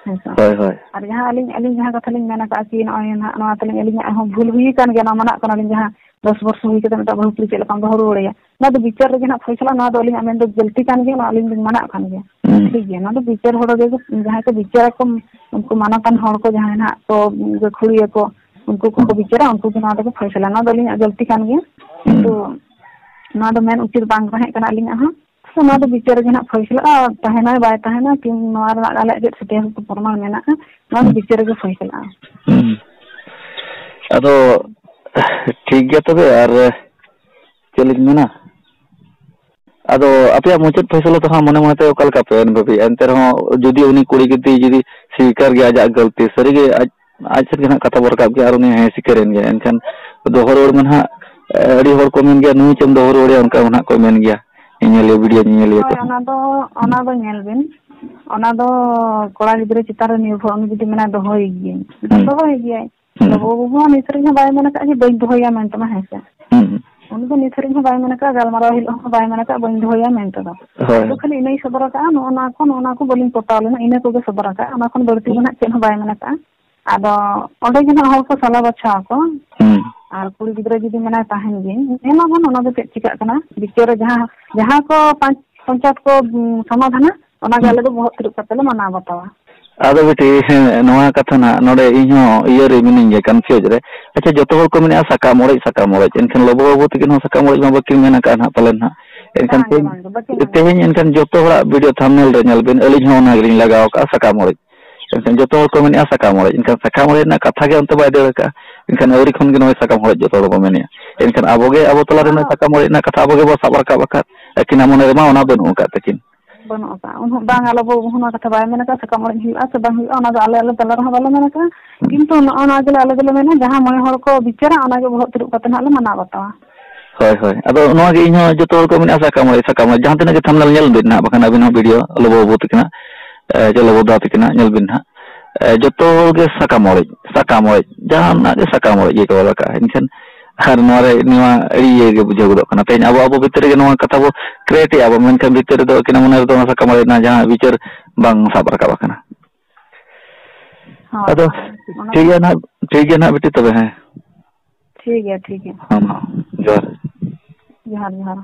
ᱦᱮᱸ ᱥᱮ? ᱦᱳᱭ, ᱦᱳᱭ᱾ ᱟᱨ ᱡᱟᱦᱟᱸ ᱟᱹᱞᱤᱧ, ᱟᱹᱞᱤᱧ ᱡᱟᱦᱟᱸ ᱠᱟᱛᱷᱟ ᱞᱤᱧ ᱢᱮᱱ ᱟᱠᱟᱫᱼᱟ ᱠᱤ ᱱᱚᱜᱼᱚᱭ ᱱᱟᱦᱟᱜ ᱱᱚᱣᱟ ᱛᱟᱹᱞᱤᱧ ᱟᱹᱞᱤᱧᱟᱜ ᱦᱚᱸ ᱵᱷᱩᱞ ᱦᱩᱭ ᱟᱠᱟᱱ ᱜᱮᱭᱟ, ᱱᱚᱣᱟ ᱢᱟᱱᱟᱜ ᱠᱟᱱᱟᱞᱤᱧ, ᱡᱟᱦᱟᱸ ᱫᱚᱥ ᱵᱚᱨᱥᱚ ᱦᱩᱭ ᱠᱟᱛᱮ ᱢᱤᱫᱴᱟᱝ ᱵᱟᱹᱦᱩ ᱠᱩᱲᱤ ᱪᱮᱫ ᱞᱮᱠᱟᱢ ᱫᱚᱦᱚ ᱨᱩᱣᱟᱹᱲᱮᱭᱟ, ᱱᱚᱣᱟ ᱫᱚ ᱵᱤᱪᱟᱹᱨ ᱨᱮᱜᱮ ᱱᱟᱦᱟᱜ ᱯᱷᱚᱭᱥᱟᱞᱟ, ᱱᱚᱣᱟ ᱫᱚ ᱟᱹᱞᱤᱧᱟᱜ ᱢᱮᱱ ᱫᱚ ᱜᱟᱹᱞᱛᱤ ᱠᱟᱱ ᱜᱮᱭᱟ, ᱱᱚᱣᱟ ᱟᱹᱞᱤᱧ ᱞᱤᱧ ᱢᱟᱱᱟᱜ ᱠᱟᱱ ᱜᱮᱭᱟ᱾ ᱦᱩᱸ᱾ ᱴᱷᱤᱠ ᱜᱮᱭᱟ, ᱱᱚᱣᱟ ᱫᱚ ᱵᱤᱪᱟᱹᱨ ᱦᱚᱲ ᱜᱮ, ᱡᱟᱦᱟᱸᱭ ᱠᱚ ᱵᱤᱪᱟᱹᱨᱟᱠᱚ, ᱩᱱᱠᱩ ᱢᱟᱱᱚᱛᱟᱱ ᱦᱚᱲ ᱠᱚ ᱡᱟᱦᱟᱸᱭ ᱱᱟᱦᱟᱜ ᱠᱚ ᱜᱟᱹᱠᱷᱩᱲᱤᱭᱟᱹ ᱠᱚ, ᱩᱱᱠᱩ ᱠᱚᱠᱚ ᱦᱩᱸ᱾ ᱵᱤᱪᱟᱹᱨᱟ, ᱩᱱᱠᱩ ᱜᱮ ᱱᱚᱣᱟ ᱫᱚᱠᱚ ᱯᱷᱚᱭᱥᱟᱞᱟ᱾ ᱱᱚᱣᱟ ᱫᱚ ᱟᱹᱞᱤᱧᱟᱜ ᱜᱟᱹᱞᱛᱤ ᱠᱟᱱ ᱜᱮᱭᱟ, ᱦᱩᱸ᱾ ᱠᱤᱱᱛᱩ ᱱᱚᱣᱟ ᱫᱚ ᱢᱮᱱ ᱩᱪᱤᱛ ᱵᱟᱝ ᱛᱟᱦᱮᱸ ᱠᱟᱱᱟ ᱟᱹᱞᱤᱧᱟᱜ ᱦᱚᱸ᱾ ᱛᱚ ᱱᱚᱣᱟ ᱫᱚ ᱵᱤᱪᱟᱹᱨ ᱨᱮᱜᱮ ᱱᱟᱦᱟᱜ ᱯᱷᱚᱭᱥᱟᱞᱟᱜᱼᱟ, ᱛᱟᱦᱮᱱᱟᱭ ᱵᱟᱭ ᱛᱟᱦᱮᱱᱟ, ᱠᱤ ᱱᱚᱣᱟ ᱨᱮᱱᱟᱜ ᱟᱞᱮᱭᱟᱜ ᱪᱮᱫ ᱥᱟᱛᱭᱟᱵᱷᱩᱛ ᱯᱨᱚᱢᱟᱱ ᱢᱮᱱᱟᱜᱼᱟ, ᱱᱚᱣᱟ ᱫᱚ ᱦᱩᱸ᱾ ᱵᱤᱪᱟᱹᱨ ᱨᱮᱜᱮ ᱯᱷᱚᱭᱥᱟᱞᱟᱜᱼᱟ᱾ ᱦᱩᱸ᱾ ᱟᱫᱚ ᱴᱷᱤᱠ ᱜᱮᱭᱟ ᱛᱚᱵᱮ, ᱟᱨ ᱪᱮᱫ ᱞᱤᱧ ᱢᱮᱱᱟ, ᱟᱫᱚ ᱟᱯᱮᱭᱟᱜ ᱢᱩᱪᱟᱹᱫ ᱯᱷᱚᱭᱥᱟᱞᱟ ᱫᱚ ᱦᱟᱸᱜ ᱢᱚᱱᱮ ᱢᱚᱱᱮᱛᱮ ᱚᱠᱟ ᱞᱮᱠᱟ ᱯᱮ ᱵᱷᱟᱹᱵᱤᱭᱮᱫᱼᱟ? ᱮᱱᱛᱮ ᱨᱮᱦᱚᱸ ᱡᱩᱫᱤ ᱩᱱᱤ ᱠᱩᱲᱤ ᱜᱤᱫᱽᱨᱟᱹ ᱡᱩᱫᱤ ᱥᱤᱠᱟᱨ ᱜᱮᱭᱟ ᱟᱡᱟᱜ ᱜᱟᱹᱞᱛᱤ, ᱥᱟᱹᱨᱤᱜᱮ ᱟᱡ, ᱟᱡ ᱥᱮᱫ ᱜᱮ ᱦᱟᱸᱜ ᱠᱟᱛᱷᱟ ᱵᱚ ᱨᱟᱠᱟᱵ ᱜᱮᱭᱟ ᱟᱨ ᱩᱱᱤ ᱦᱮᱸ ᱥᱤᱠᱟᱹᱨᱮᱱ ᱜᱮᱭᱟ, ᱮᱱᱠᱷᱟᱱ ᱫᱚᱦᱚ ᱨᱩᱣᱟᱹᱲ ᱢᱟ ᱱᱟᱦᱟᱜ, ᱮ, ᱟᱹᱰᱤ ᱦᱚᱲ ᱠᱚ ᱢᱮᱱ ᱜᱮᱭᱟ, "ᱱᱩᱭ ᱪᱮᱢ ᱫᱚᱦᱚ ᱨᱩᱣᱟᱹᱲᱮᱭᱟ?" ᱚᱱᱠᱟ ᱢᱟ ᱱᱟᱦᱟᱜ ᱠᱚ ᱢᱮᱱ ᱜᱮᱭᱟ, ᱧᱮᱧᱮᱞᱤᱭᱟᱹ, ᱵᱷᱤᱰᱤᱭᱳ ᱧᱮᱧᱮᱞᱤᱭᱟᱹ ᱦᱳᱭ, ᱠᱚ᱾ ᱚᱱᱟ ᱫᱚ, ᱚᱱᱟ ᱫᱚ ᱧᱮᱞ ᱵᱤᱱ, ᱚᱱᱟ ᱫᱚ ᱠᱚᱲᱟ ᱜᱤᱫᱽᱨᱟᱹ ᱪᱮᱛᱟᱱ ᱨᱮ ᱱᱤᱨᱵᱷᱚᱨ, ᱩᱱᱤ ᱡᱩᱫᱤ ᱢᱮᱱᱟᱭ, "ᱫᱚᱦᱚᱭ ᱜᱤᱭᱟᱹᱧ," ᱮᱱᱠᱷᱟᱱ ᱦᱩᱸ᱾ ᱫᱚᱦᱚᱭ ᱜᱮᱭᱟᱭ᱾ ᱦᱩᱸ᱾ ᱵᱟᱹᱵᱩ ᱦᱚᱸ ᱱᱤᱛ ᱦᱟᱹᱨᱤᱡ ᱦᱚᱸ ᱵᱟᱭ ᱢᱮᱱ ᱟᱠᱟᱫᱼᱟ ᱡᱮ, "ᱵᱟᱹᱧ ᱫᱚᱦᱚᱭᱟ" ᱢᱮᱱᱛᱮ ᱢᱟ, ᱦᱮᱸ ᱥᱮ? ᱦᱩᱸ᱾ ᱩᱱᱤ ᱫᱚ ᱱᱤᱛ ᱦᱟᱹᱨᱤᱡ ᱦᱚᱸ ᱵᱟᱭ ᱢᱮᱱ ᱟᱠᱟᱫᱼᱟ, ᱜᱟᱞᱢᱟᱨᱟᱣ ᱦᱤᱞᱳᱜ ᱦᱚᱸ ᱵᱟᱭ ᱢᱮᱱ ᱟᱠᱟᱫᱼᱟ, "ᱵᱟᱹᱧ ᱫᱚᱦᱚᱭᱟ" ᱢᱮᱱᱛᱮ ᱫᱚ᱾ ᱦᱳᱭ᱾ ᱟᱫᱚ ᱠᱷᱟᱹᱞᱤ ᱤᱱᱟᱹᱭ ᱥᱚᱫᱚᱨ ᱟᱠᱟᱫᱼᱟ, "ᱱᱚᱜᱼᱚ ᱱᱚᱣᱟ ᱠᱚ, ᱱᱚᱜᱼᱚ ᱱᱚᱣᱟ ᱠᱚ ᱵᱟᱹᱞᱤᱧ ᱯᱚᱛᱟᱣ ᱞᱮᱱᱟ", ᱤᱱᱟᱹ ᱠᱚᱜᱮ ᱥᱚᱫᱚᱨ ᱟᱠᱟᱫᱼᱟ, ᱚᱱᱟ ᱠᱷᱚᱱ ᱵᱟᱹᱲᱛᱤ ᱫᱚ ᱱᱟᱦᱟᱜ ᱪᱮᱫ ᱦᱚᱸ ᱵᱟᱭ ᱢᱮᱱ ᱟᱠᱟᱫᱼᱟ᱾ ᱟᱫᱚ ᱚᱸᱰᱮ ᱜᱮ ᱱᱟᱜ ᱦᱚᱲ ᱠᱚ ᱥᱟᱞᱟ ᱵᱟᱪᱷᱟᱣ ᱟᱠᱚ᱾ ᱦᱩᱸ᱾ ᱟᱨ ᱠᱩᱲᱤ ᱜᱤᱫᱽᱨᱟᱹ ᱡᱩᱫᱤ ᱢᱮᱱᱟᱭ ᱛᱟᱦᱮᱱ ᱜᱮ, ᱧᱮᱞᱟᱵᱚᱱ ᱚᱱᱟ ᱫᱚ ᱪᱮᱫ ᱪᱤᱠᱟᱹᱜ ᱠᱟᱱᱟ᱾ ᱵᱤᱪᱟᱹᱨ ᱨᱮ ᱡᱟᱦᱟᱸ, ᱡᱟᱦᱟᱸ ᱠᱚ ᱯᱟᱸᱪ-, ᱯᱚᱧᱪᱟᱭᱮᱛ ᱠᱚ, ᱩᱸ, ᱥᱚᱢᱟᱫᱷᱟᱱᱟ, ᱚᱱᱟᱜᱮ ᱦᱩᱸ᱾ ᱟᱞᱮ ᱫᱚ ᱵᱚᱦᱚᱜ ᱛᱤᱨᱩᱵ ᱠᱟᱛᱮ ᱞᱮ ᱢᱟᱱᱟᱣ ᱵᱟᱛᱟᱣᱟ᱾ ᱟᱫᱚ ᱵᱤᱴᱤ, ᱦᱮᱸ, ᱱᱚᱣᱟ ᱠᱟᱛᱷᱟ ᱱᱟᱜ ᱱᱚᱰᱮ ᱤᱧ ᱦᱚᱸ ᱤᱭᱟᱹ ᱨᱮ ᱢᱤᱱᱟᱹᱧ ᱜᱮᱭᱟ, confuse ᱨᱮ᱾ ᱟᱪᱪᱷᱟ, ᱡᱚᱛᱚ ᱦᱚᱲ ᱠᱚ ᱢᱮᱱᱮᱜᱼᱟ ᱥᱟᱠᱟᱢ ᱚᱲᱮᱡ, ᱥᱟᱠᱟᱢ ᱚᱲᱮᱡ, ᱮᱱᱠᱷᱟᱱ ᱞᱚᱵᱚ ᱵᱟᱹᱵᱩ ᱛᱟᱹᱠᱤᱱ ᱦᱚᱸ ᱥᱟᱠᱟᱢ ᱚᱲᱮᱡ ᱢᱟ ᱵᱟᱹᱠᱤᱱ ᱢᱮᱱ ᱟᱠᱟᱫᱼᱟ ᱱᱟᱜ ᱯᱟᱞᱮᱱ ᱱᱟᱜ᱾ ᱮᱱᱠᱷᱟᱱ ᱵᱟᱝ ᱜᱮ, ᱛᱮᱦᱮᱧ, ᱵᱟᱝ ᱜᱮ, ᱵᱟᱹᱠᱤᱱ ᱢᱮᱱ ᱛᱮᱦᱮᱧ ᱟᱠᱟᱫᱼᱟ᱾ ᱮᱱᱠᱷᱟᱱ ᱡᱚᱛᱚ ᱦᱚᱲᱟᱜ video thumbnail ᱨᱮ ᱧᱮᱞ ᱵᱤᱱ, ᱟᱹᱞᱤᱧ ᱦᱚᱸ ᱚᱱᱟ ᱜᱮᱞᱤᱧ ᱞᱟᱜᱟᱣ ᱟᱠᱟᱫᱼᱟ, ᱥᱟᱠᱟᱢ ᱚᱲᱮᱡ᱾ ᱮᱱᱠᱷᱟᱱ ᱡᱚᱛᱚ ᱦᱚᱲ ᱠᱚ ᱢᱮᱱᱮᱜᱼᱟ ᱥᱟᱠᱟᱢ ᱚᱲᱮᱡ, ᱮᱱᱠᱷᱟᱱ ᱥᱟᱠᱟᱢ ᱚᱲᱮᱡ ᱨᱮᱱᱟᱜ ᱠᱟᱛᱷᱟ ᱜᱮ ᱚᱱᱛᱮ ᱵᱟᱭ ᱫᱟᱹᱲ ᱟᱠᱟᱫᱼᱟ᱾ ᱮᱱᱠᱷᱟᱱ ᱟᱹᱣᱨᱤ ᱠᱷᱚᱱ ᱜᱮ ᱱᱚᱜᱼᱚᱭ ᱥᱟᱠᱟᱢ ᱚᱲᱮᱡ ᱡᱚᱛᱚ ᱦᱚᱲ ᱠᱚ ᱢᱮᱱᱮᱜᱼᱟ᱾ ᱮᱱᱠᱷᱟᱱ ᱟᱵᱚ ᱜᱮ ᱟᱵᱚ ᱛᱟᱞᱟ ᱨᱮ ᱱᱚᱜᱼᱚᱭ ᱦᱚᱸ᱾ ᱥᱟᱠᱟᱢ ᱚᱲᱮᱡ ᱨᱮᱱᱟᱜ ᱠᱟᱛᱷᱟ ᱟᱵᱚ ᱜᱮᱵᱚ ᱥᱟᱵ ᱨᱟᱠᱟᱵ ᱟᱠᱟᱫ, ᱟᱹᱠᱤᱱᱟᱜ ᱢᱚᱱᱮ ᱨᱮᱢᱟ ᱚᱱᱟ ᱵᱟᱹᱱᱩᱜ ᱟᱠᱟᱫ ᱛᱟᱹᱠᱤᱱ᱾ ᱵᱟᱹᱱᱩᱜ ᱟᱠᱟᱫᱼᱟ᱾ ᱩᱱᱟᱹᱜ ᱵᱟᱝ, ᱟᱞᱚ ᱵᱚ, ᱚᱱᱟ ᱠᱟᱛᱷᱟ ᱵᱟᱭ ᱢᱮᱱ ᱟᱠᱟᱫᱼᱟ, ᱥᱟᱠᱟᱢ ᱚᱲᱮᱡ ᱦᱩᱭᱩᱜᱼᱟ ᱥᱮ ᱵᱟᱝ ᱦᱩᱭᱩᱜᱼᱟ, ᱚᱱᱟ ᱫᱚ ᱟᱞᱮ, ᱟᱞᱮ ᱛᱟᱞᱟ ᱨᱮᱦᱚᱸ ᱵᱟᱞᱮ ᱢᱮᱱ ᱟᱠᱟᱫᱼᱟ᱾ ᱦᱩᱸ᱾ ᱠᱤᱱᱛᱩ ᱱᱚᱜᱼᱚ ᱱᱚᱣᱟ ᱜᱮᱞᱮ, ᱟᱞᱮ ᱫᱚᱞᱮ ᱢᱮᱱᱟ, ᱡᱟᱦᱟᱸ ᱢᱚᱬᱮ ᱦᱚᱲ ᱠᱚ ᱵᱤᱪᱟᱹᱨᱟ, ᱚᱱᱟ ᱜᱮ ᱵᱚᱦᱚᱜ ᱛᱤᱨᱩᱵ ᱠᱟᱛᱮ ᱱᱟᱦᱟᱜ ᱞᱮ ᱢᱟᱱᱟᱣ ᱵᱟᱛᱟᱣᱟ᱾ ᱦᱳᱭ, ᱦᱳᱭ᱾ ᱟᱫᱚ ᱱᱚᱣᱟ ᱜᱮ ᱤᱧ ᱦᱚᱸ ᱡᱚᱛᱚ ᱦᱚᱲ ᱠᱚ ᱢᱮᱱᱟ ᱥᱟᱠᱟᱢ ᱚᱲᱮᱡ, ᱥᱟᱠᱟᱢ ᱚᱲᱮᱡ᱾ ᱡᱟᱦᱟᱸ ᱛᱤᱱᱟᱹᱜ ᱜᱮ thumbnail ᱧᱮᱞ ᱵᱤᱱ ᱱᱟᱦᱟᱜ, ᱵᱟᱠᱷᱟᱱ ᱟᱹᱵᱤᱱ ᱦᱚᱸ video ᱞᱚᱵᱚ ᱵᱟᱹᱵᱩ ᱛᱟᱹᱠᱤᱱᱟᱜ, ᱮ, ᱪᱮ ᱞᱚᱵᱚ ᱫᱟ ᱛᱟᱹᱠᱤᱱᱟᱜ ᱧᱮᱞ ᱵᱤᱱ ᱱᱟᱦᱟᱜ᱾ ᱮ, ᱡᱚᱛᱚ ᱦᱚᱲ ᱜᱮ ᱥᱟᱠᱟᱢ ᱚᱲᱮᱡ, ᱥᱟᱠᱟᱢ ᱚᱲᱮᱡ, ᱡᱟᱦᱟᱱᱟᱜ ᱜᱮ ᱥᱟᱠᱟᱢ ᱚᱲᱮᱡ ᱜᱮᱠᱚ ᱚᱞ ᱟᱠᱟᱜᱼᱟ᱾ ᱮᱱᱠᱷᱟᱱ ᱟᱨ ᱱᱚᱣᱟ ᱨᱮ, ᱱᱚᱣᱟ ᱟᱹᱰᱤ ᱤᱭᱟᱹ ᱜᱮ ᱵᱩᱡᱷᱟᱹᱣ ᱜᱚᱫᱚᱜ ᱠᱟᱱᱟ᱾ ᱛᱮᱦᱮᱧ ᱟᱵᱚ, ᱟᱵᱚ ᱵᱷᱤᱛᱨᱤ ᱨᱮᱜᱮ ᱱᱚᱣᱟ ᱠᱟᱛᱷᱟ ᱵᱚ create ᱮᱜᱼᱟ ᱵᱚ, ᱢᱮᱱᱠᱷᱟᱱ ᱵᱷᱤᱛᱨᱤ ᱨᱮᱫᱚ ᱟᱹᱠᱤᱱᱟᱜ ᱢᱚᱱᱮ ᱨᱮᱫᱚ ᱚᱱᱟ ᱥᱟᱠᱟᱢ ᱚᱲᱮᱡ ᱨᱮᱱᱟᱜ ᱡᱟᱦᱟᱸ ᱵᱤᱪᱟᱹᱨ ᱵᱟᱝ ᱥᱟᱵ ᱨᱟᱠᱟᱵ ᱟᱠᱟᱱᱟ᱾ ᱦᱳᱭ, ᱟᱫᱚ ᱦᱳᱭ᱾ ᱚᱱᱟ ᱴᱷᱤᱠ ᱜᱮᱭᱟ ᱱᱟᱦᱟᱜ, ᱴᱷᱤᱠ ᱜᱮᱭᱟ ᱱᱟᱦᱟᱜ ᱵᱤᱴᱤ, ᱛᱚᱵᱮ ᱦᱮᱸ᱾ ᱴᱷᱤᱠ ᱜᱮᱭᱟ, ᱴᱷᱤᱠ ᱜᱮᱭᱟ᱾ ᱦᱮᱸ, ᱢᱟ, ᱡᱚᱦᱟᱨ᱾ ᱡᱚᱦᱟᱨ, ᱡᱚᱦᱟᱨ᱾